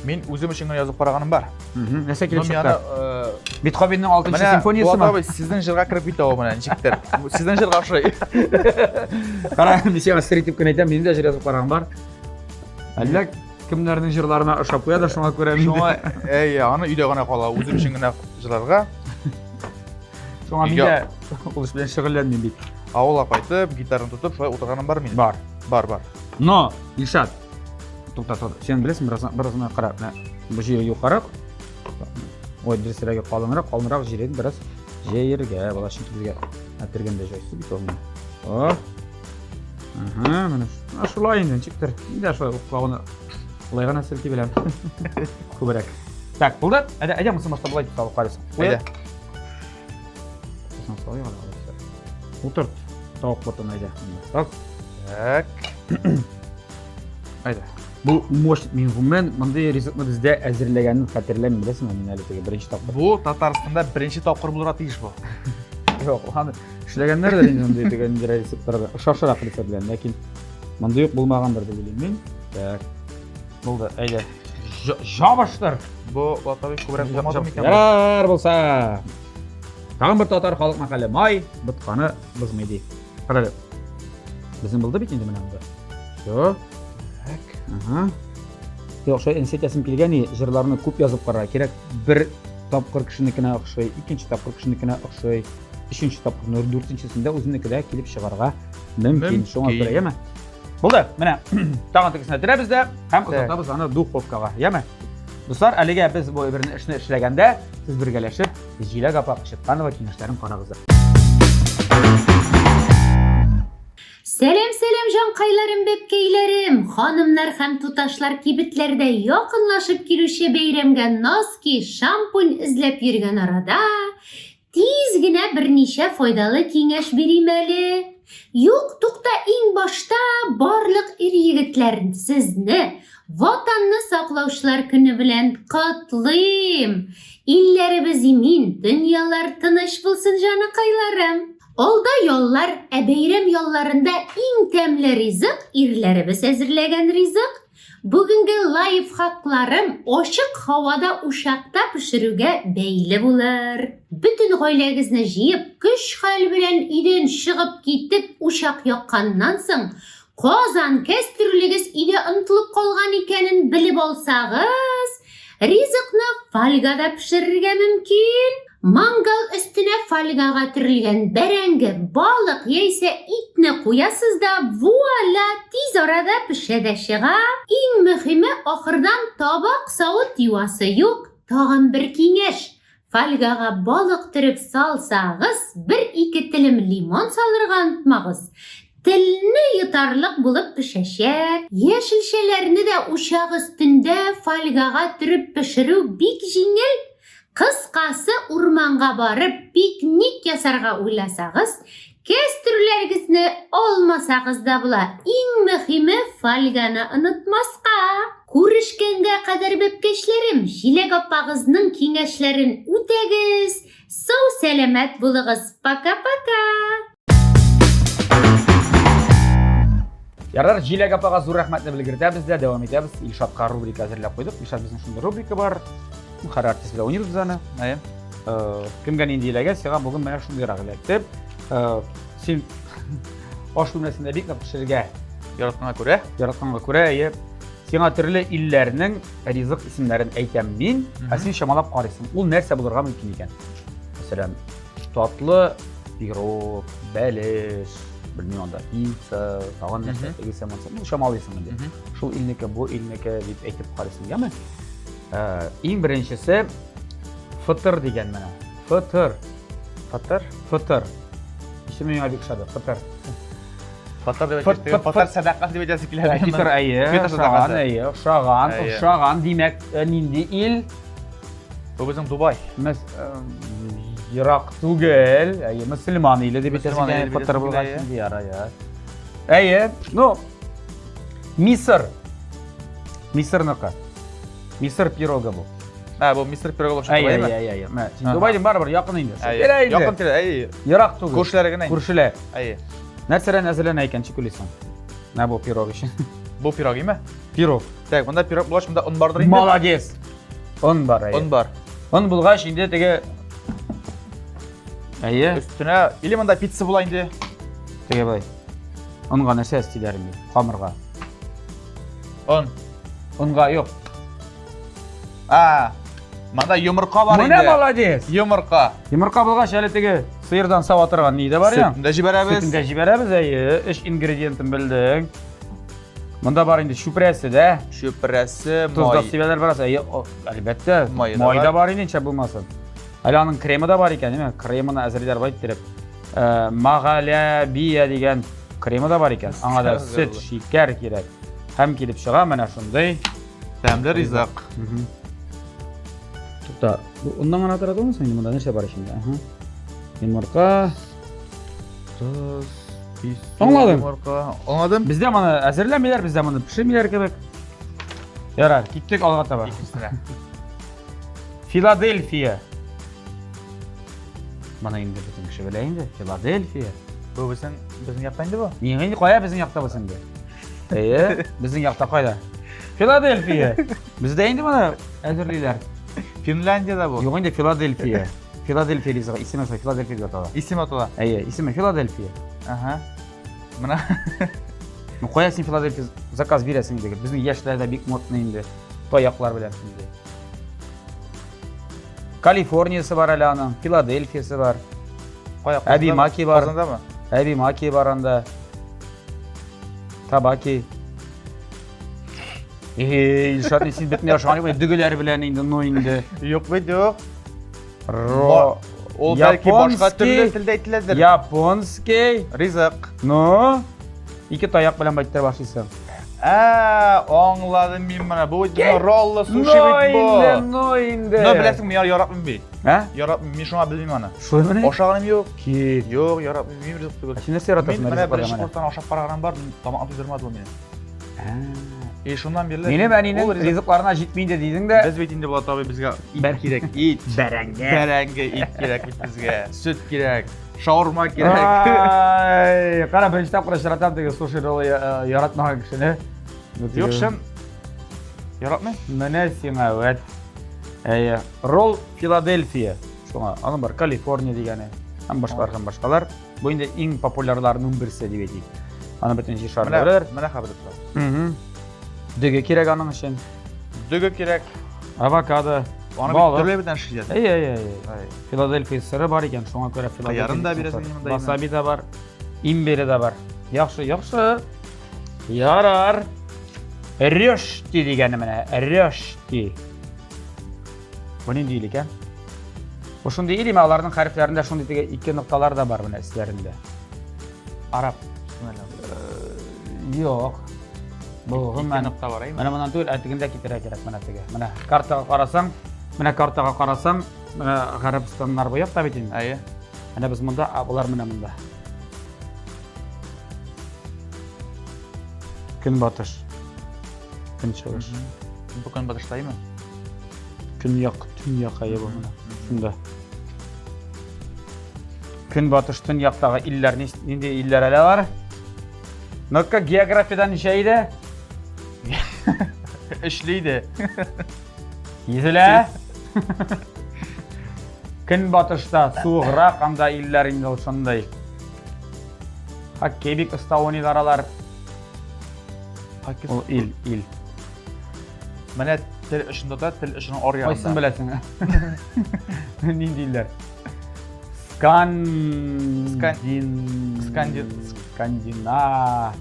Speaker 2: Мин үзем өчен генә язып караганым бар.
Speaker 1: Нәрсә килеп чыкты? Э, Бетховенның 6 симфониясеме?
Speaker 2: Менә сезнең җырга кереп китә ул менә ничектер. Сезнең җырга ошый.
Speaker 1: Кара, мин сиңа сер итеп кенә әйтәм, минем дә җыр язып караган бар. Әллә кемнәрнең җырларына ошап куя да, шуңа күрә мин.
Speaker 2: Шуңа, әй, аны өйдә генә кала, үзем өчен генә җырларга.
Speaker 1: Шуңа мин дә ул эш белән шөгыльләнмим бит.
Speaker 2: Авылга кайтып, гитараны тотып, шулай утырганым бар минем.
Speaker 1: Бар.
Speaker 2: Бар, бар.
Speaker 1: Но, Илшат, тукта, тукта. Сен беләсең, бераз, бераз гына кара. Менә бу җире юкарак. Ой, дөресрәге калынрак, калынрак җирен бераз җәергә була, чөнки безгә әтергәндә җайсыз бит ул. О. Ага, менә шулай инде, ничектер. Мин дә шулай уклаганы Болай гына селки беләм. Күбрәк. Так, булды. Әйдә, әйдә, монысы башта болай салып карыйсың.
Speaker 2: Әйдә.
Speaker 1: Сосын салыйк әле, алайса. Утырт тавык ботын әйдә. Так.
Speaker 2: Так.
Speaker 1: Әйдә. Бу мощь, мин гомумән мондый ризыкны бездә әзерләгәнен хәтерләмим, беләсеңме, мин әле теге беренче тапкыр.
Speaker 2: Бу Татарстанда беренче тапкыр булырга тиеш бу.
Speaker 1: Юк, аны эшләгәннәрдер инде мондый теге ниндирәк рецептларда. Ошашырак рецепт белән, ләкин мондый ук булмагандыр дип уйлыйм мин. Так. Булды, әйдә. Жабыштыр.
Speaker 2: Бу латавый күбрәк булмады микән?
Speaker 1: Ярар булса. Тагын бер татар халык мәкале. Май ботканы бозмый ди. Кара әле. Безнең булды бит инде менә монда. Все.
Speaker 2: Так.
Speaker 1: Ага. Юк, шулай энсе әйтәсем килгән, җырларны күп язып карарга кирәк. Бер тапкыр кешенекенә охшый, икенче тапкыр кешенекенә охшый, өченче тапкыр, дүртенчесендә үзенеке дә килеп чыгарга мөмкин. Шуңа күрә, яме? Булды, менә тагын тегесенә терәбез дә һәм озатабыз аны духовкага, яме? Дуслар, әлегә без бу берне эшне эшләгәндә, сез бергәләшеп Җиләк апа Кычытканова киңәшләрен карагыз.
Speaker 4: Сәлам, сәлам, җанкайларым, бәбкәйләрем! Ханымнар һәм туташлар кибетләрдә якынлашып килүче бәйрәмгә носки, шампунь эзләп йөргән арада, Тиз генә берничә файдалы киңәш бирим әле. Юк, тукта, иң башта барлык ир-егетләр сезне Ватанны саклаучылар көне белән котлыйм! Илләребез имин, дөньялар тыныч булсын, җаныкайларым! Алда яллар, ә бәйрәм ялларында иң тәмле ризык, ирләребез әзерләгән ризык. Бүгенге лайфхакларым ачык һавада учакта пешерүгә бәйле булыр. Бөтен гаиләгезне җыеп, көч-хәл белән өйдән чыгып китеп учак якканнан соң, казан кәстрүлегез өйдә онытылып калган икәнен белеп алсагыз, ризыкны фольгада пешерергә мөмкин. Мангал өстенә фольгага төрелгән бәрәңге, балык яисә итне куясыз да, вуаля, тиз арада пешә дә чыга. Иң мөһиме, ахырдан табак-савыт юасы юк. Тагын бер киңәш, фольгага балык төреп салсагыз, бер-ике телем лимон салырга онытмагыз. Телне йотарлык булып пешәчәк. Яшелчәләрне дә учак өстендә фольгага төреп пешерү бик җиңел. Кыскасы, урманга барып пикник ясарга уйласагыз, кәстрүләрегезне алмасагыз да була. Иң мөһиме, фольганы онытмаска. Күрешкәнгә кадәр, бәбкәчләрем, Җиләк апагызның киңәшләрен үтәгез, сау-сәламәт булыгыз. Пока-пока!
Speaker 1: Ярар, Җиләк апага зур рәхмәтне белгертәбез дә, дәвам итәбез. Илшатка рубрика әзерләп куйдык. Илшат, безнең шундый рубрика бар. Һәр артист белән уйныйбыз без аны.
Speaker 2: Әйе.
Speaker 1: Э, кемгә нинди эләгә, сиңа бүген менә шундыйрак эләкте. Э, син аш бүлмәсендә бик нык пешерергә
Speaker 2: яратканга күрә,
Speaker 1: яратканга күрә, әйе. Сиңа төрле илләрнең ризык исемнәрен әйтәм мин, ә син чамалап карыйсың. Ул нәрсә булырга мөмкин икән? Мәсәлән, татлы пирог, бәлеш, белмим анда, пицца, тагын нәрсә, тегесе монысы. Ну, чамалыйсың инде. Шул илнеке, бу илнеке дип әйтеп карыйсың, яме? Э, иң беренчесе фытыр дигән менә. Фытыр.
Speaker 2: Фытыр?
Speaker 1: Фытыр. Исеме миңа бик ошады. Фытыр.
Speaker 2: Фытыр дип әйтәсе. Фытыр сәдакасы дип әйтәсе килә.
Speaker 1: Фитыр әйе.
Speaker 2: Фитыр сәдакасы.
Speaker 1: Әйе, ошаган, ошаган. Димәк, э, нинди ил?
Speaker 2: Бу безнең Дубай.
Speaker 1: Мәс ерак түгел. Әйе, мөселман иле дип әйтәсе килә. Фытыр булгач инде яра, я. Әйе, ну Мисыр. Мисырныкы. Мисыр пирогы бу.
Speaker 2: Ә, бу Мисыр пирогы булып чыкты,
Speaker 1: Әйе, әйе, әйе, әйе. Менә, син Дубайдан барыбер якын инде.
Speaker 2: Әйе. Якын тирә, әйе.
Speaker 1: Ерак түгел.
Speaker 2: Күршеләр генә.
Speaker 1: Күршеләр.
Speaker 2: Әйе.
Speaker 1: Нәрсәдән әзерләнә икән, ничек уйлыйсың? Менә бу пирог өчен.
Speaker 2: Бу пирог име?
Speaker 1: Пирог.
Speaker 2: Так, монда пирог булгач, монда он бардыр инде.
Speaker 1: Молодец. Он бар, әйе.
Speaker 2: Он бар.
Speaker 1: Он булгач, инде теге Әйе.
Speaker 2: Өстенә или монда пицца була инде.
Speaker 1: Теге былай. Онга нәрсә өстиләр инде? Камырга.
Speaker 2: Он.
Speaker 1: Онга юк.
Speaker 2: А, монда йомырка бар
Speaker 1: Менә
Speaker 2: инде.
Speaker 1: молодец.
Speaker 2: Йомырка.
Speaker 1: Йомырка булгач, әле теге сыердан сава торган ни дә бар я.
Speaker 2: Сөтен дә җибәрәбез.
Speaker 1: Сөтен дә җибәрәбез, әйе. Өч ингредиентын белдең. Монда бар инде чүпрәсе дә.
Speaker 2: Чүпрәсе,
Speaker 1: Тоз да
Speaker 2: май.
Speaker 1: сибәләр бераз. Әйе, әлбәттә.
Speaker 2: Мае да
Speaker 1: Май да
Speaker 2: бар.
Speaker 1: бар инде, ничә булмасын. Әле аның кремы да бар икән, әйме? Кремын әзерлиләр бай иттереп. Э, Магалябия дигән кремы да бар икән. Аңа да сөт, шикәр кирәк. Һәм килеп чыга менә шундый.
Speaker 2: Тәмле ризык.
Speaker 1: Тукта, бу оннан гына тора түгелме соң инде монда нәрсә бар эчендә? Аһа. Йомырка.
Speaker 2: Тоз, песок,
Speaker 1: Аңладым.
Speaker 2: Йомырка. Аңладым.
Speaker 1: Бездә моны әзерләмиләр, бездә моны пешермиләр кебек. Ярар, киттек алга таба.
Speaker 2: Икенчесенә.
Speaker 1: Филадельфия. Моны инде бөтен кеше белә инде. Филадельфия.
Speaker 2: Бу безнең безнең якта инде бу.
Speaker 1: Нигә инде кая безнең якта булсын инде? Әйе, безнең якта кайда? Филадельфия. Бездә инде моны әзерлиләр.
Speaker 2: Финляндиядә бу.
Speaker 1: Юк инде Филадельфия. Филадельфия ризыгы исеме шулай Филадельфия дип атала.
Speaker 2: Исем атала.
Speaker 1: Әйе, исеме Филадельфия.
Speaker 2: Ага. Менә
Speaker 1: Ну кая син Филадельфия заказ бирәсең инде? Безнең яшьләр дә бик модный инде. Таяклар белән инде. Калифорниясы бар әле аның, Филадельфиясы бар.
Speaker 2: Кая?
Speaker 1: Әби Маки бар.
Speaker 2: Казандамы?
Speaker 1: Әби Маки бар анда. Табаки. Эй, Илшат, син бөтенләй ашаган юк, дөгеләр белән инде, ну инде.
Speaker 2: Юк бит, юк.
Speaker 1: Ро.
Speaker 2: Ул бәлки башка төрле
Speaker 1: Японский.
Speaker 2: телдә әйтеләдер.
Speaker 1: Японский.
Speaker 2: Ризык.
Speaker 1: Ну, ике таяк белән байтыр башлыйсың.
Speaker 2: Ә, аңладым мин моны. Бу бит безнең роллы суши бит бу.
Speaker 1: Ну инде, ну инде.
Speaker 2: Ну беләсең, мин яратмыйм бит.
Speaker 1: Ә?
Speaker 2: Яратмыйм, мин шуңа белмим аны.
Speaker 1: Шулай мени?
Speaker 2: Ашаганым юк.
Speaker 1: Кит.
Speaker 2: Юк, яратмыйм, мин ризык түгел.
Speaker 1: Ә син нәрсә яратасың?
Speaker 2: Мин менә
Speaker 1: ризыкларда
Speaker 2: беренче
Speaker 1: менә?
Speaker 2: курстан ашап караганым бар, тамагым туйдырмады ул мине.
Speaker 1: Ә.
Speaker 2: И шуннан бирле
Speaker 1: Минем әнинең
Speaker 2: ул ризык-
Speaker 1: ризыкларына җитми инде дидең дә.
Speaker 2: Без бит инде Булат абый безгә ит кирәк, ит.
Speaker 1: Бәрәңге.
Speaker 2: Бәрәңге, ит кирәк бит безгә. Сөт кирәк, шаурма кирәк.
Speaker 1: Ай, кара беренче тапкыр очратам теге суши роллы э, яратмаган кешене.
Speaker 2: Юк, чын. Яратмый?
Speaker 1: Менә сиңа вәт. Әйе, ролл Филадельфия. Шуңа, аның бар Калифорния дигәне һәм башкалар һәм башкалар. Бу инде иң популярларының берсе дип әйтик. Аны бөтен җир шарында
Speaker 2: Менә,
Speaker 1: беләләр.
Speaker 2: менә хәбәр итеп.
Speaker 1: Мгм. Дөге кирәк аның өчен.
Speaker 2: Дөге кирәк.
Speaker 1: Авокадо.
Speaker 2: Аны бит
Speaker 1: Балык.
Speaker 2: төрле белән эшлиләр.
Speaker 1: Әйе, әйе, әйе. Филадельфия сыры бар икән, шуңа күрә Филадельфия.
Speaker 2: Кыярын да
Speaker 1: дип
Speaker 2: бирәсең
Speaker 1: атала.
Speaker 2: инде монда инде.
Speaker 1: Васаби да бар, имбире дә бар. Яхшы, яхшы. Ярар. Рөшти дигәне менә, рөшти. Бу нинди ил икән? Бу шундый ил име, аларның хәрефләрендә шундый теге ике нокталар да бар менә өсләрендә.
Speaker 2: Араб.
Speaker 1: Юк. Бу
Speaker 2: Ике
Speaker 1: гомумән
Speaker 2: нокта бар, әйме?
Speaker 1: Менә моннан түгел, ә тегендә китерә кирәк менә теге. Менә картага карасаң, менә картага карасаң, менә Гарәбстаннар бу якта бит инде.
Speaker 2: Әйе.
Speaker 1: Менә без монда, ә болар менә монда. Көнбатыш. Көнчыгыш.
Speaker 2: Бу көнбатышта әйме?
Speaker 1: Көньяк, төньяк әйе бу менә. Шунда. Көнбатыш, төньяктагы илләр нинди илләр әле алар? Ну-ка, географиядан ничә иде?
Speaker 2: Өчле иде.
Speaker 1: Сизелә. Көнбатышта суыграк анда илләр инде ул шундый. Хоккей бик оста уйныйлар алар.
Speaker 2: Хоккей
Speaker 1: Ул ил, ил.
Speaker 2: Менә тел очында да, тел очының ар ягында.
Speaker 1: Кайсын беләсең? Нинди илләр? Скан...
Speaker 2: Скан- Сканди-
Speaker 1: Скандина...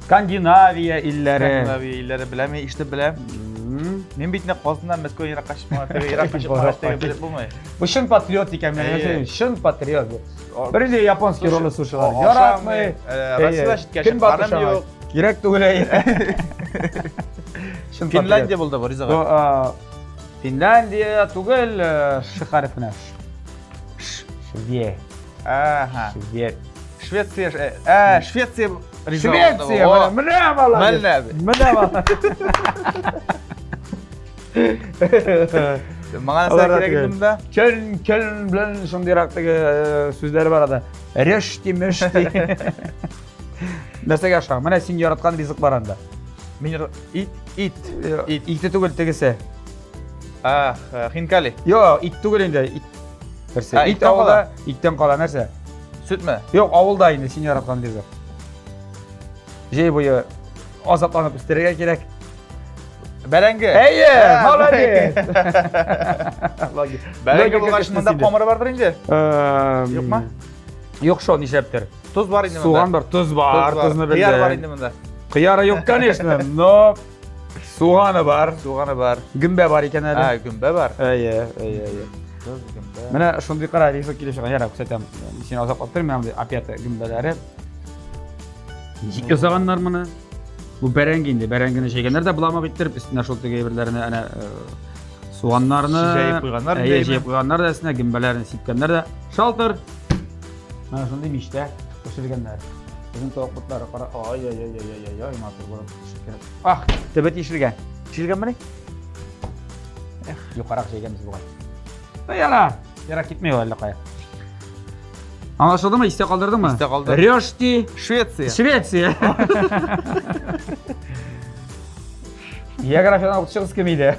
Speaker 1: Скандинавия илләре.
Speaker 2: Скандинавия илләре беләм, ишетеп беләм.
Speaker 1: М.
Speaker 2: Мин бит инде Казаннан Мәскәүгә еракка чыкмаган, теге еракка чыкмагач теге белеп булмый.
Speaker 1: Бу чын патриот икән, мен
Speaker 2: Әйе.
Speaker 1: әйтәм, чын патриот бу. Бер инде японский роллы сушилар. Яратмый.
Speaker 2: Россиядә читкә чыкканым юк.
Speaker 1: Кирәк түгел әйе. Чын
Speaker 2: Финляндия булды бу,
Speaker 1: Бу,
Speaker 2: ризыгы.
Speaker 1: а, Финляндия түгел, э, Ш хәрефенә. Ш. Шве.
Speaker 2: Ага.
Speaker 1: Швед.
Speaker 2: Швеция, э, Швеция ризыгы булды бу.
Speaker 1: Швеция,
Speaker 2: О,
Speaker 1: менә молодец.
Speaker 2: Менә.
Speaker 1: Менә молодец.
Speaker 2: Моңа нәрсә
Speaker 1: Алар
Speaker 2: кирәк
Speaker 1: теге
Speaker 2: иде монда?
Speaker 1: Көлн, көлн белән шундыйрак теге э, сүзләре бар анда. Решти, мешти. Нәрсәгә ашаган? Менә син яраткан ризык бар анда.
Speaker 2: Мин ит, ит.
Speaker 1: Ит. Ите түгел тегесе.
Speaker 2: А, хинкали.
Speaker 1: Юк, ит түгел инде, ит. Берсе. Ит авылда, иттән кала нәрсә?
Speaker 2: Сөтме?
Speaker 1: Юк, авылда инде син яраткан ризык. Җәй буе азапланып үстерергә кирәк.
Speaker 2: Бәрәңге.
Speaker 1: Әйе, молодец.
Speaker 2: Бәрәңге булгач монда камыры бардыр инде. Юкмы?
Speaker 1: Юк шул нишләптер.
Speaker 2: Тоз бар инде монда.
Speaker 1: Суган бар, тоз бар, тозны белдем.
Speaker 2: Кыяр бар инде монда.
Speaker 1: Кыяры юк, конечно, но суганы бар.
Speaker 2: Суганы бар.
Speaker 1: Гөмбә бар икән әле.
Speaker 2: А, гөмбә бар.
Speaker 1: Әйе, әйе, әйе.
Speaker 2: Тоз, гөмбә.
Speaker 1: Менә шундый кара ризык килеп чыга. Ярар, күрсәтәм. Син азаплап тор, менә мондый опята гөмбәләре. Ничек ясаганнар моны? Бу бәрәңге инде, бәрәңгене җәйгәннәр дә боламык иттереп, өстенә шул теге әйберләрне әнә суганнарны
Speaker 2: җәеп куйганнар.
Speaker 1: Әйе, җәеп куйганнар да өстенә гөмбәләрне сипкәннәр дә. Шалтыр. Менә шундый мичтә пешергәннәр. Безнең тавык ботлары кара. Ай-ай-ай-ай-ай-ай, матур булып пешеп. Ах, төбе тишелгән.
Speaker 2: Тишелгәнмени?
Speaker 1: Эх, юкарак җәйгәнбез бугай. Яра, яра китми ул әллә кая. Аңлашылдымы? Истә калдырдыңмы?
Speaker 2: Истә калды.
Speaker 1: Рёшти.
Speaker 2: Швеция.
Speaker 1: Швеция. Географиядан укытучыгыз кем иде?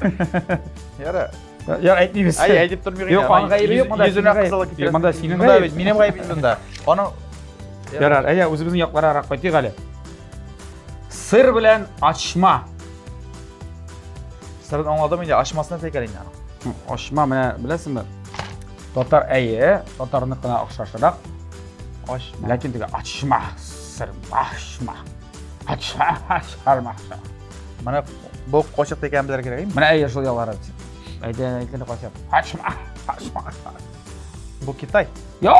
Speaker 2: Яра.
Speaker 1: Яр әйтмибез.
Speaker 2: Әй, әйтеп тормыйк.
Speaker 1: Юк, аның гаебе юк монда.
Speaker 2: Йөзенә кызылы китерәсең.
Speaker 1: Монда синең
Speaker 2: Монда бит минем гаеб инде монда. Аның
Speaker 1: Ярар, әйдә үзебезнең якларга кайтыйк әле. Сыр белән ачма.
Speaker 2: Сырын аңладым инде, ачмасын әйтә инде аның.
Speaker 1: Ачма менә беләсеңме? Татар әйе, татарныкына охшашрак.
Speaker 2: Ачма.
Speaker 1: Ләкин теге ачма, сыр, ачма. Ачма, ачма.
Speaker 2: Менә бу кашык икәнен белергә кирәк.
Speaker 1: Менә әйе шул ялары. Әйтә, әйтә кашык. Ачма, ачма.
Speaker 2: Бу Китай.
Speaker 1: Йо!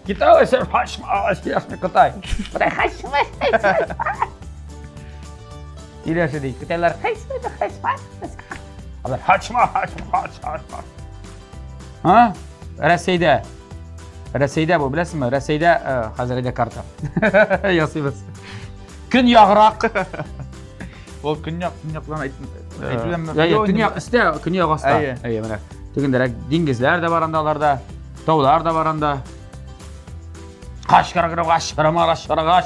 Speaker 1: Китай сыр, ачма, ачма, Китай. Менә ачма. Иләше ди. Китайлар ачма, ачма. Алар ачма, ачма, ачма. А? Рәсәйдә. Рәсәйдә бу, беләсеңме? Рәсәйдә э, хәзер әйдә карта. Ясыйбыз. Көньяграк.
Speaker 2: Ул көньяк, көньякларны әйтүдән
Speaker 1: Э, Көньяк өстә, көньяк аста. Әйе, менә. Тегендәрәк диңгезләр дә бар анда аларда, таулар да бар анда. Каш карагаш, карамараш, карагаш.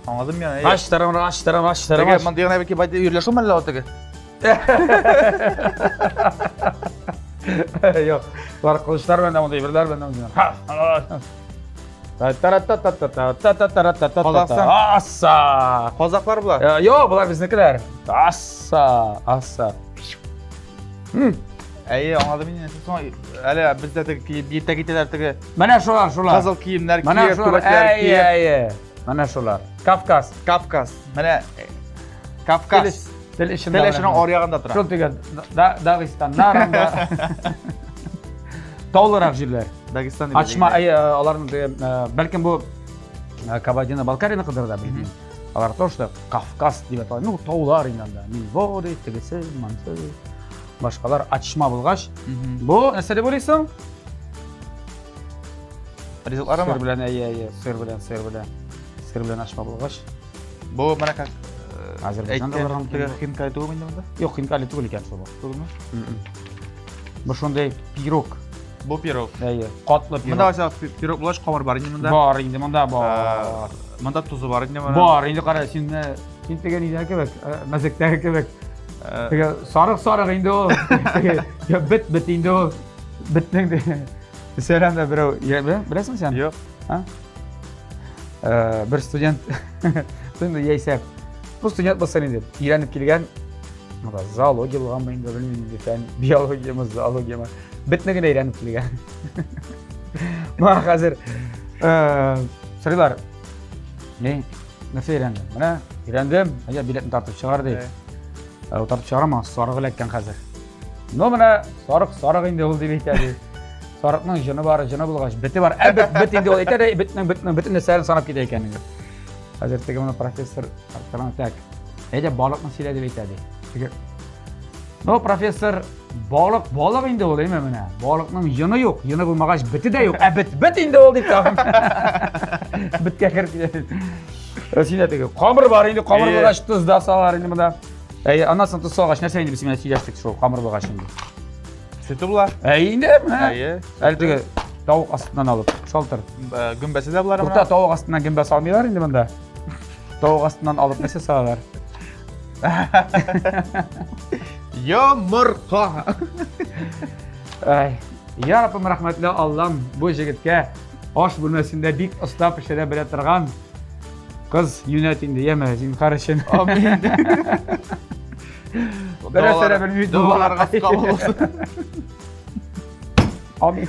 Speaker 2: Аңладым мин.
Speaker 1: Каш тарамараш, тарамаш, тарамаш.
Speaker 2: Теге мондый гына бәлки бай йөрләшүме әллә ул теге?
Speaker 1: Юк, бар кылычлар белән мондый әйберләр белән мондый.
Speaker 2: Казахстан.
Speaker 1: Асса.
Speaker 2: Казаклар булар.
Speaker 1: Юк, булар безнекеләр. Асса, асса.
Speaker 2: Әйе, аңладым инде. Соң әле бездә теге киеп биетә китәләр теге.
Speaker 1: Менә шулар, шулар.
Speaker 2: Кызыл киемнәр киеп, түбәтәйләр
Speaker 1: киеп. Әйе, әйе. Менә шулар. Кавказ.
Speaker 2: Кавказ. Менә Кавказ.
Speaker 1: Тел эчендә.
Speaker 2: Тел эченең ар ягында тора.
Speaker 1: Шул теге Дагыстаннар анда. Таулырак җирләр.
Speaker 2: Дагестан
Speaker 1: дип. Ачма, әй, аларның теге, бәлкем бу Кабардино-Балкария-ныкыдыр да белмим. Алар тоже Кавказ дип атала. Ну, таулар инде анда. Минводы, тегесе, монсы. Башкалар ачма булгач. Бу нәрсә дип уйлыйсың?
Speaker 2: Ризыкларымы?
Speaker 1: Сыр белән, әйе, әйе, сыр белән, сыр белән. Сыр белән ачма булгач.
Speaker 2: Бу менә как
Speaker 1: Азербайҗанда барган
Speaker 2: теге хинкали түгелме инде монда?
Speaker 1: Юк, хинкали түгел икән шул.
Speaker 2: Түгелме?
Speaker 1: Бу шундый пирог.
Speaker 2: Бу пирог.
Speaker 1: Әйе, катлы пирог.
Speaker 2: Монда вася пирог булгач камыр бар инде монда.
Speaker 1: Бар инде монда бар.
Speaker 2: Монда тузы бар инде монда.
Speaker 1: Бар инде кара син син теге нидә кебек, мәзәктәге кебек. Теге сарык сарык инде ул. Теге бет бет инде ул. Бетнең Сәлам дә берәү, беләсеңме син?
Speaker 2: Юк.
Speaker 1: А? Бер студент инде яисә бу студент булсын инде өйрәнеп килгән зоология булганмы инде белмим инде фән биологиямы зоологиямы бетне генә өйрәнеп килгән моңа хәзер сорыйлар ни нәрсә өйрәндең менә өйрәндем әйдә билетны тартып чыгар ди тартып чыгарам сарык эләккән хәзер Ну менә сарык сарык инде ул дип әйтә ди. Сарыкның җыны бар, җыны булгач, бете бар. Ә бет, бет инде ул әйтә дә, бетнең бетнең бөтен нәрсәләрен санап китә икән инде. Хәзер теге моны профессор арттырган так. Әйдә балыкны сөйлә дип әйтә ди. Теге Ну, профессор, балык, балык инде ул, әйме менә. Балыкның йоны юк, йоны булмагач, бете дә юк. Ә бет, бет инде ул дип тагын. Беткә кереп китә. Син дә теге камыр бар инде, камыр булгач, тоз да салалар инде монда. Әй, аннан соң тоз салгач, нәрсә инде без менә сөйләштек шул камыр булгач инде.
Speaker 2: Сөте була.
Speaker 1: Әй, инде менә.
Speaker 2: Әйе.
Speaker 1: Әле теге тавык астыннан алып, шалтыр.
Speaker 2: Гөмбәсе дә була.
Speaker 1: Тукта, тавык астыннан гөмбә салмыйлар инде монда. Тавык астыннан алып нәрсә салалар?
Speaker 2: Йомырка.
Speaker 1: Ай, я Раббым, рәхмәтле Аллам, бу җегеткә аш бүлмәсендә бик оста пешерә белә торган кыз юнәт инде, яме, зинһар өчен.
Speaker 2: Амин.
Speaker 1: Бер нәрсә белми,
Speaker 2: Дуаларга кабул булсын.
Speaker 1: Амин.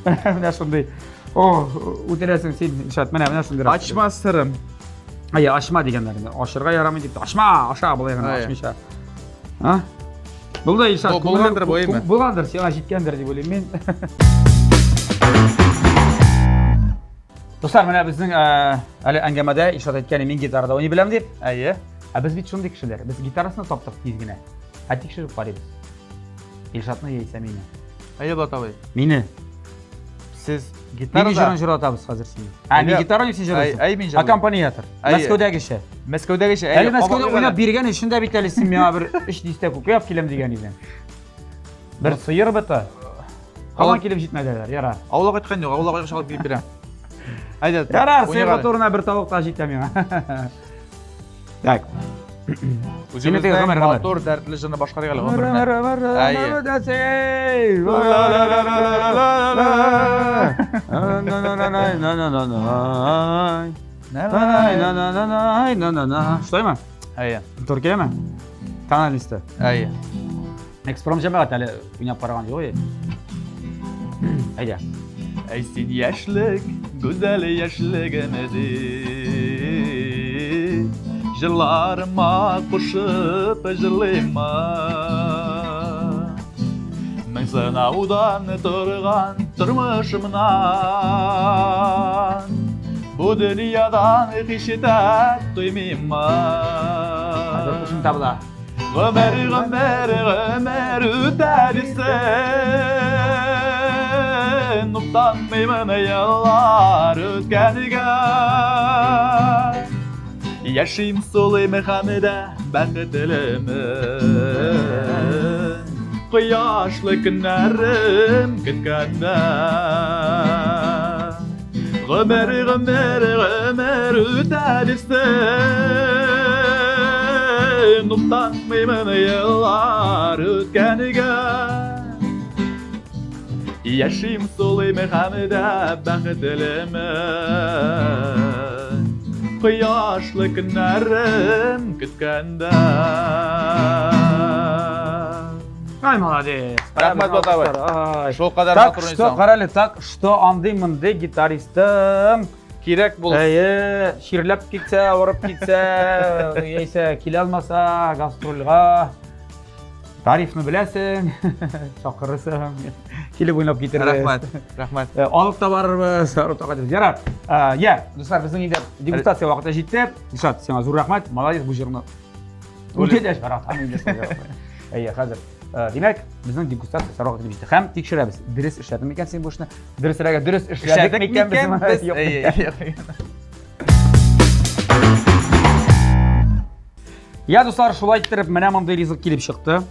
Speaker 1: Менә шундый. О, үтерәсең син, Илшат, менә менә шундый.
Speaker 2: Ачма сырым.
Speaker 1: Әйе, ачма дигәннәр инде. Ачырга ярамый дип. Ачма, аша болай гына ачмыйча. А? Булды, Илшат.
Speaker 2: Булгандыр бу, әйме?
Speaker 1: Булгандыр, сиңа җиткәндер дип уйлыйм мин. Дуслар, менә безнең әле әңгәмәдә Илшат әйткән, мин гитарада уйный беләм дип.
Speaker 2: Әйе.
Speaker 1: Ә без бит шундый кешеләр. Без гитарасын таптык тиз генә. Ә тикшереп карыйбыз. Илшатны яисә мине.
Speaker 2: Әйе, Булат абый.
Speaker 1: Мине.
Speaker 2: Сез гитарада...
Speaker 1: Нинди җырын җырлатабыз хәзер сине? Ә, мин гитара уйныйм, син җырлыйсың.
Speaker 2: Әй, мин җырлыйм.
Speaker 1: Аккомпаниатор. Мәскәүдәгечә.
Speaker 2: Мәскәүдәгечә.
Speaker 1: Әле Мәскәүдә уйнап биргән өчен дә бит әле син миңа бер өч дистә күкәй алып киләм дигән идең. Бер сыер быты. Һаман килеп җитмәделәр, ярар.
Speaker 2: Авылга кайткан юк, авылга кайткач алып килеп бирәм. Әйдә.
Speaker 1: Ярар, сыер быты урынына бер тавык та җитә миңа. Так.
Speaker 2: Үзебезнең гомер матур дәртле җырны башкарыйк әле гомерне.
Speaker 1: Шулаймы?
Speaker 2: Әйе.
Speaker 1: Туры киләме? Тональностьта.
Speaker 2: Әйе.
Speaker 1: Экспром җәмәгать әле уйнап караган юк. Әйдә.
Speaker 2: Әй син яшьлек, гүзәл яшьлегем дип, Җырларыма кушып җырлыймын. Мең сынаудан торган тормышымнан, Бу дөньядан һич тә туймыймын.
Speaker 1: Хәзер кушымта була.
Speaker 2: Гомер, гомер, гомер үтә бирсен, Уфтанмыймын еллар үткәнгә. Яшим, сулыйм һәм дә бәхетлемен. Кояшлы көннәрем көткәндә. Гомер, гомер, гомер үтә бирсен, Уфтанмыймын еллар үткәнгә. Яшим, сулыйм һәм дә бәхетлемен. Кояшлы көннәрем көткәндә.
Speaker 1: Ай, молодец.
Speaker 2: Рәхмәт, Булат абый.
Speaker 1: Ай.
Speaker 2: Шул кадәр
Speaker 1: Так
Speaker 2: матур
Speaker 1: что,
Speaker 2: инсан.
Speaker 1: карале, так что андый мондый гитаристым.
Speaker 2: Кирәк булсын.
Speaker 1: Әйе, чирләп китсә, авырып китсә, яисә килә алмаса гастрольгә. Тарифны беләсең, чакырырсың. Килеп уйнап китербез.
Speaker 2: Рәхмәт, рәхмәт.
Speaker 1: Алып та барырбыз, алып та кайтырбыз. Ярар. Я, дуслар, безнең инде дегустация вакыты җитте. Илшат, сиңа зур рәхмәт. Молодец, бу җырны Үтә дә яратам инде шул җырны. Әйе, хәзер. Димәк, безнең дегустация сорауга килеп җитте. Һәм тикшерәбез. Дөрес эшләдең микән син бу эшне? Дөресрәге, дөрес эшләдек микән без? Юк.
Speaker 2: Әйе.
Speaker 1: Я, дуслар, шулай иттереп, менә мондый ризык килеп чыкты.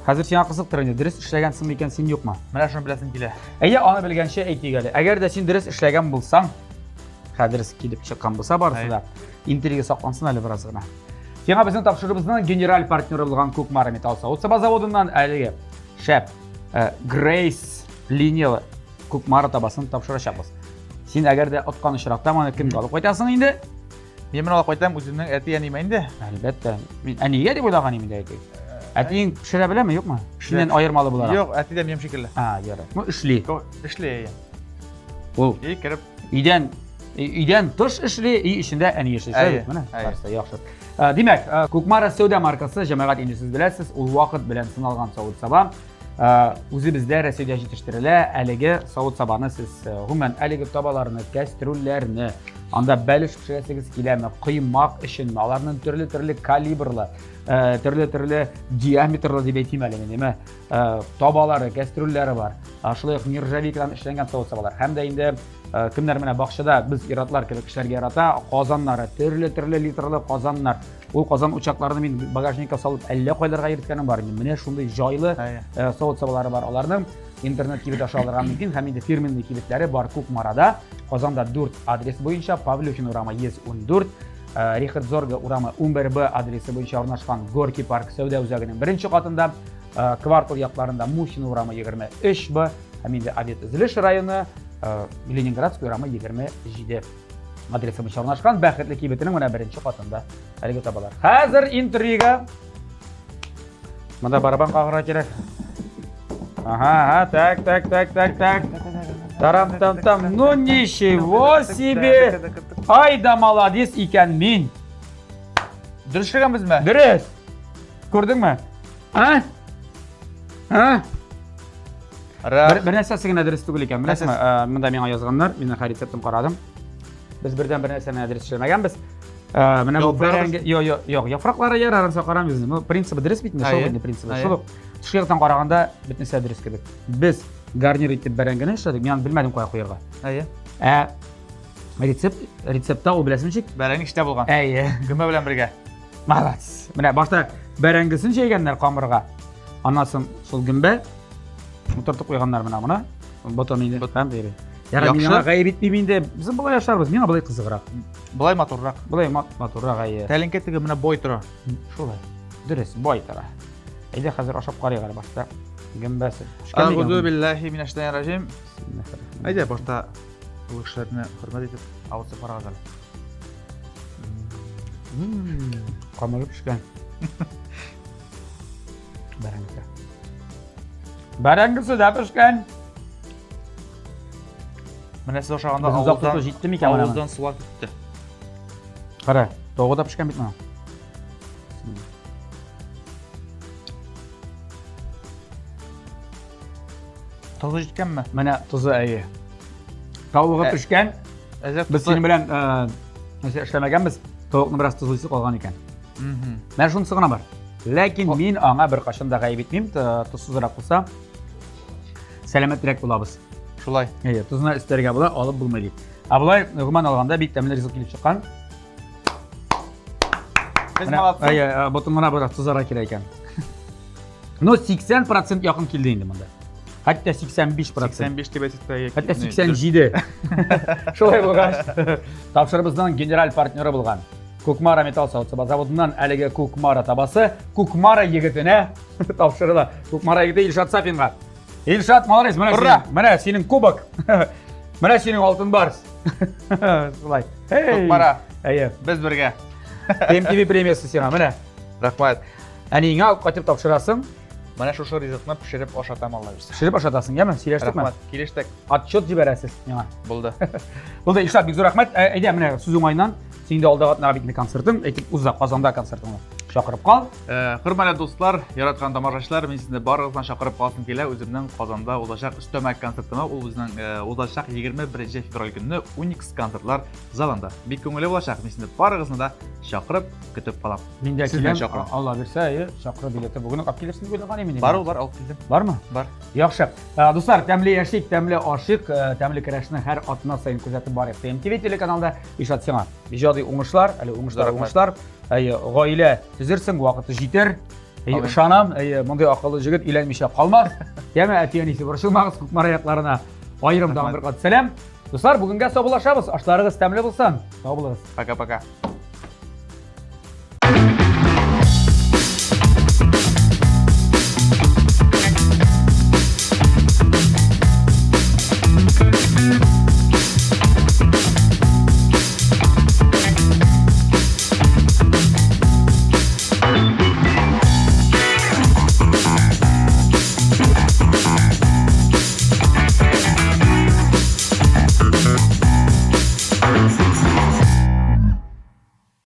Speaker 1: Хәзер сиңа кызыктыр инде, дөрес эшләгәнсең микән син, юкмы?
Speaker 2: Менә шуны беләсем килә.
Speaker 1: Әйе, аны белгәнче әйтик әле. Әгәр дә син дөрес эшләгән булсаң, хәзер килеп чыккан булса барысы да, интрига саклансын әле бераз гына. Сиңа безнең тапшыруыбызның генераль партнеры булган Кукмара металл савыт-саба заводыннан әлеге шәп Грейс линиялы Кукмара табасын тапшырачакбыз. Син әгәр дә откан очракта моны кемгә алып кайтасың инде?
Speaker 2: Мин моны алып кайтам үземнең әти-әниемә инде.
Speaker 1: Әлбәттә. Мин әнигә дип уйлаган идем инде әйтик. Әтиең пешерә беләме, юкмы? Синнән аермалы буларак.
Speaker 2: Юк, әти дә минем шикелле.
Speaker 1: А, ярар. Ну, эшли.
Speaker 2: Эшли, әйе.
Speaker 1: Ул
Speaker 2: И кереп
Speaker 1: өйдән өйдән тыш эшли, өй эчендә әни эшли.
Speaker 2: Әйе,
Speaker 1: Менә,
Speaker 2: әйе.
Speaker 1: барысы яхшы. Димәк, Кукмара сәүдә маркасы җәмәгать инде сез беләсез, ул вакыт белән сыналган савыт-саба. Үзебездә Рәсәйдә җитештерелә әлеге савыт-сабаны сез гомумән әлеге табаларны, кәстрүлләрне, анда бәлеш пешерәсегез киләме, коймак өченме, аларның төрле-төрле калибрлы, төрле-төрле диаметрлы дип әйтим әле мин, әмма табалары, кәстрүлләре бар. Шулай ук нержавейкадан эшләнгән савыт-сабалар. Һәм дә инде кемнәр менә бакчада без ир-атлар кебек эшләргә ярата, казаннары, төрле-төрле литрлы казаннар. Ул казан учакларны мин багажникка салып әллә кайларга йөрткәнем бар инде. Менә шундый җайлы савыт-сабалары бар аларның. Интернет кибет аша алырга мөмкин һәм инде фирменный кибетләре бар Кукмарада. Казанда 4 адрес буенча Павлюхин урамы 114. Рихард Зорга урамы 11Б адресы буенча урнашкан Горький парк сәүдә үзәгенең беренче катында, Квартал якларында Мухин урамы 23Б һәм инде Обед Төзелеш районы Ленинградский урамы 27 адресы буенча урнашкан Бәхетле кибетенең менә беренче катында әлеге табалар. Хәзер интрига. Монда барабан кагырга кирәк. Ага, ага, так, так, так, так, так. Тарам там там. Ну ничего себе! Ай да молодец икән мин.
Speaker 2: Дөрес эшләгәнбезме?
Speaker 1: Дөрес. Күрдеңме? А? А? Бер, бер нәрсәсе генә дөрес түгел икән. Беләсеңме, э, монда миңа язганнар, мин һәр рецептын карадым. Без бердән бер нәрсәне дөрес эшләмәгәнбез. Э, менә бу бәрәңге, йо, йо, юк, яфраклары ярар, ансы карамыйбыз. Ну, принцибы дөрес бит инде, шул инде принцибы. Шул ук. Тышкы яктан караганда бөтен нәрсә дөрес кебек. Без гарнир итеп бәрәңгене эшләдек, мин аны белмәдем кая куярга.
Speaker 2: Әйе.
Speaker 1: Ә рецепт, рецептта ул беләсең ничек?
Speaker 2: Бәрәңге эчтә булган.
Speaker 1: Әйе.
Speaker 2: Гөмбә белән бергә.
Speaker 1: Молодец. Менә башта бәрәңгесен җәйгәннәр камырга. Аннан соң шул гөмбә утыртып куйганнар менә моны. Ботын инде. Һәм бери. Ярар, мин аңа гаеп итмим инде. Без болай ашарбыз. Миңа болай кызыграк.
Speaker 2: Болай матуррак.
Speaker 1: Болай матуррак, әйе.
Speaker 2: Тәлинкә теге менә бой тора.
Speaker 1: Шулай. Дөрес, бой тора. Әйдә хәзер ашап карыйк әле башта. Гөмбәсе.
Speaker 2: Әгъузу биллаһи минәш шайтанир раҗим. Әйдә башта ул кешеләрне хөрмәт итеп авыз карагыз әле.
Speaker 1: Камыры пешкән. Бәрәңгесе. Бәрәңгесе дә пешкән.
Speaker 2: Менә сез ашаганда
Speaker 1: Безнең
Speaker 2: авыздан,
Speaker 1: озак җитте микән менә?
Speaker 2: авыздан сулар китте.
Speaker 1: Кара, тавыгы да пешкән бит моның.
Speaker 2: Тозы җиткәнме?
Speaker 1: Менә тозы әйе. Тавыгы пешкән.
Speaker 2: Әзрәк
Speaker 1: Без синең белән нәрсә эшләмәгәнбез. Тавыкны бераз тозлыйсы калган икән. Менә шунысы гына бар. Ләкин мин аңа беркайчан да гаеп итмим, тозсызрак булса, сәламәтрәк булабыз.
Speaker 2: Шулай.
Speaker 1: Әйе, тозына өстәргә була, алып булмый дип. Ә болай, гомумән алганда, бик тәмле ризык килеп чыккан.
Speaker 2: Без молодцы.
Speaker 1: Әйе, ботын гына бераз тозарга кирәк икән. Но 80% якын килде инде монда. Хәтта 85%.
Speaker 2: 85 дип әйтсәк тә.
Speaker 1: Хәтта 87. Шулай булгач, тапшырыбызның генераль партнеры булган Кукмара металл савыт-саба заводыннан әлеге Кукмара табасы Кукмара егетенә тапшырыла. Кукмара егете Илшат Сафинга. Илшат, молодец, менә
Speaker 2: Ура!
Speaker 1: синең, менә синең кубок. Менә синең алтын барс. Шулай.
Speaker 2: Кукмара.
Speaker 1: Әйе.
Speaker 2: Без бергә.
Speaker 1: MTV премиясе сиңа, менә.
Speaker 2: Рәхмәт.
Speaker 1: Әниеңә алып кайтып тапшырасың.
Speaker 2: Менә шушы ризыкны пешереп ашатам Алла бирсә.
Speaker 1: Пешереп ашатасың, яме? Сөйләштекме?
Speaker 2: Рәхмәт. Килештек.
Speaker 1: Отчет җибәрәсез миңа.
Speaker 2: Булды.
Speaker 1: Булды, Илшат, бик зур рәхмәт. Ә, Әйдә, менә сүз уңаеннан, син инде алдагы атнага бит инде концертың, әйтеп уза, Казанда концертыңны. Чакырып кал.
Speaker 2: Э, Хөрмәтле дуслар, яраткан тамашачылар, мин сезне барыгызны чакырып каласым килә үземнең Казанда узачак өстәмә концертыма. Ул безнең э, узачак 21 февраль көнне Уникс концертлар залында. Бик күңелле булачак. Мин сезне барыгызны да чакырып көтеп калам.
Speaker 1: Мин дә
Speaker 2: Сез дә
Speaker 1: киләм.
Speaker 2: чакырам.
Speaker 1: Алла бирсә, әйе, чакыру билеты бүген үк алып килерсең дип уйлаган идем.
Speaker 2: Бар ул, бар, алып килдем.
Speaker 1: Бармы?
Speaker 2: Бар.
Speaker 1: Яхшы. Э, Дуслар, тәмле яшик, тәмле ашыйк, э, тәмле көрәшне һәр атна саен күзәтеп барыйк. ТМТВ телеканалда Илшат сиңа иҗади уңышлар, әле уңышлар,
Speaker 2: Рәхмәт.
Speaker 1: уңышлар. Әйе, гаилә төзерсең, вакыты җитәр. Әйе,
Speaker 2: Амин.
Speaker 1: ышанам, әйе, мондый акыллы җегет өйләнмичә калмас. Яме әти-әнисе борчылмагыз, Кукмара якларына аерым тагын бер кат сәлам. Дуслар, бүгенгә саубуллашабыз. Ашларыгыз тәмле булсын. Сау булыгыз.
Speaker 2: Пока-пока.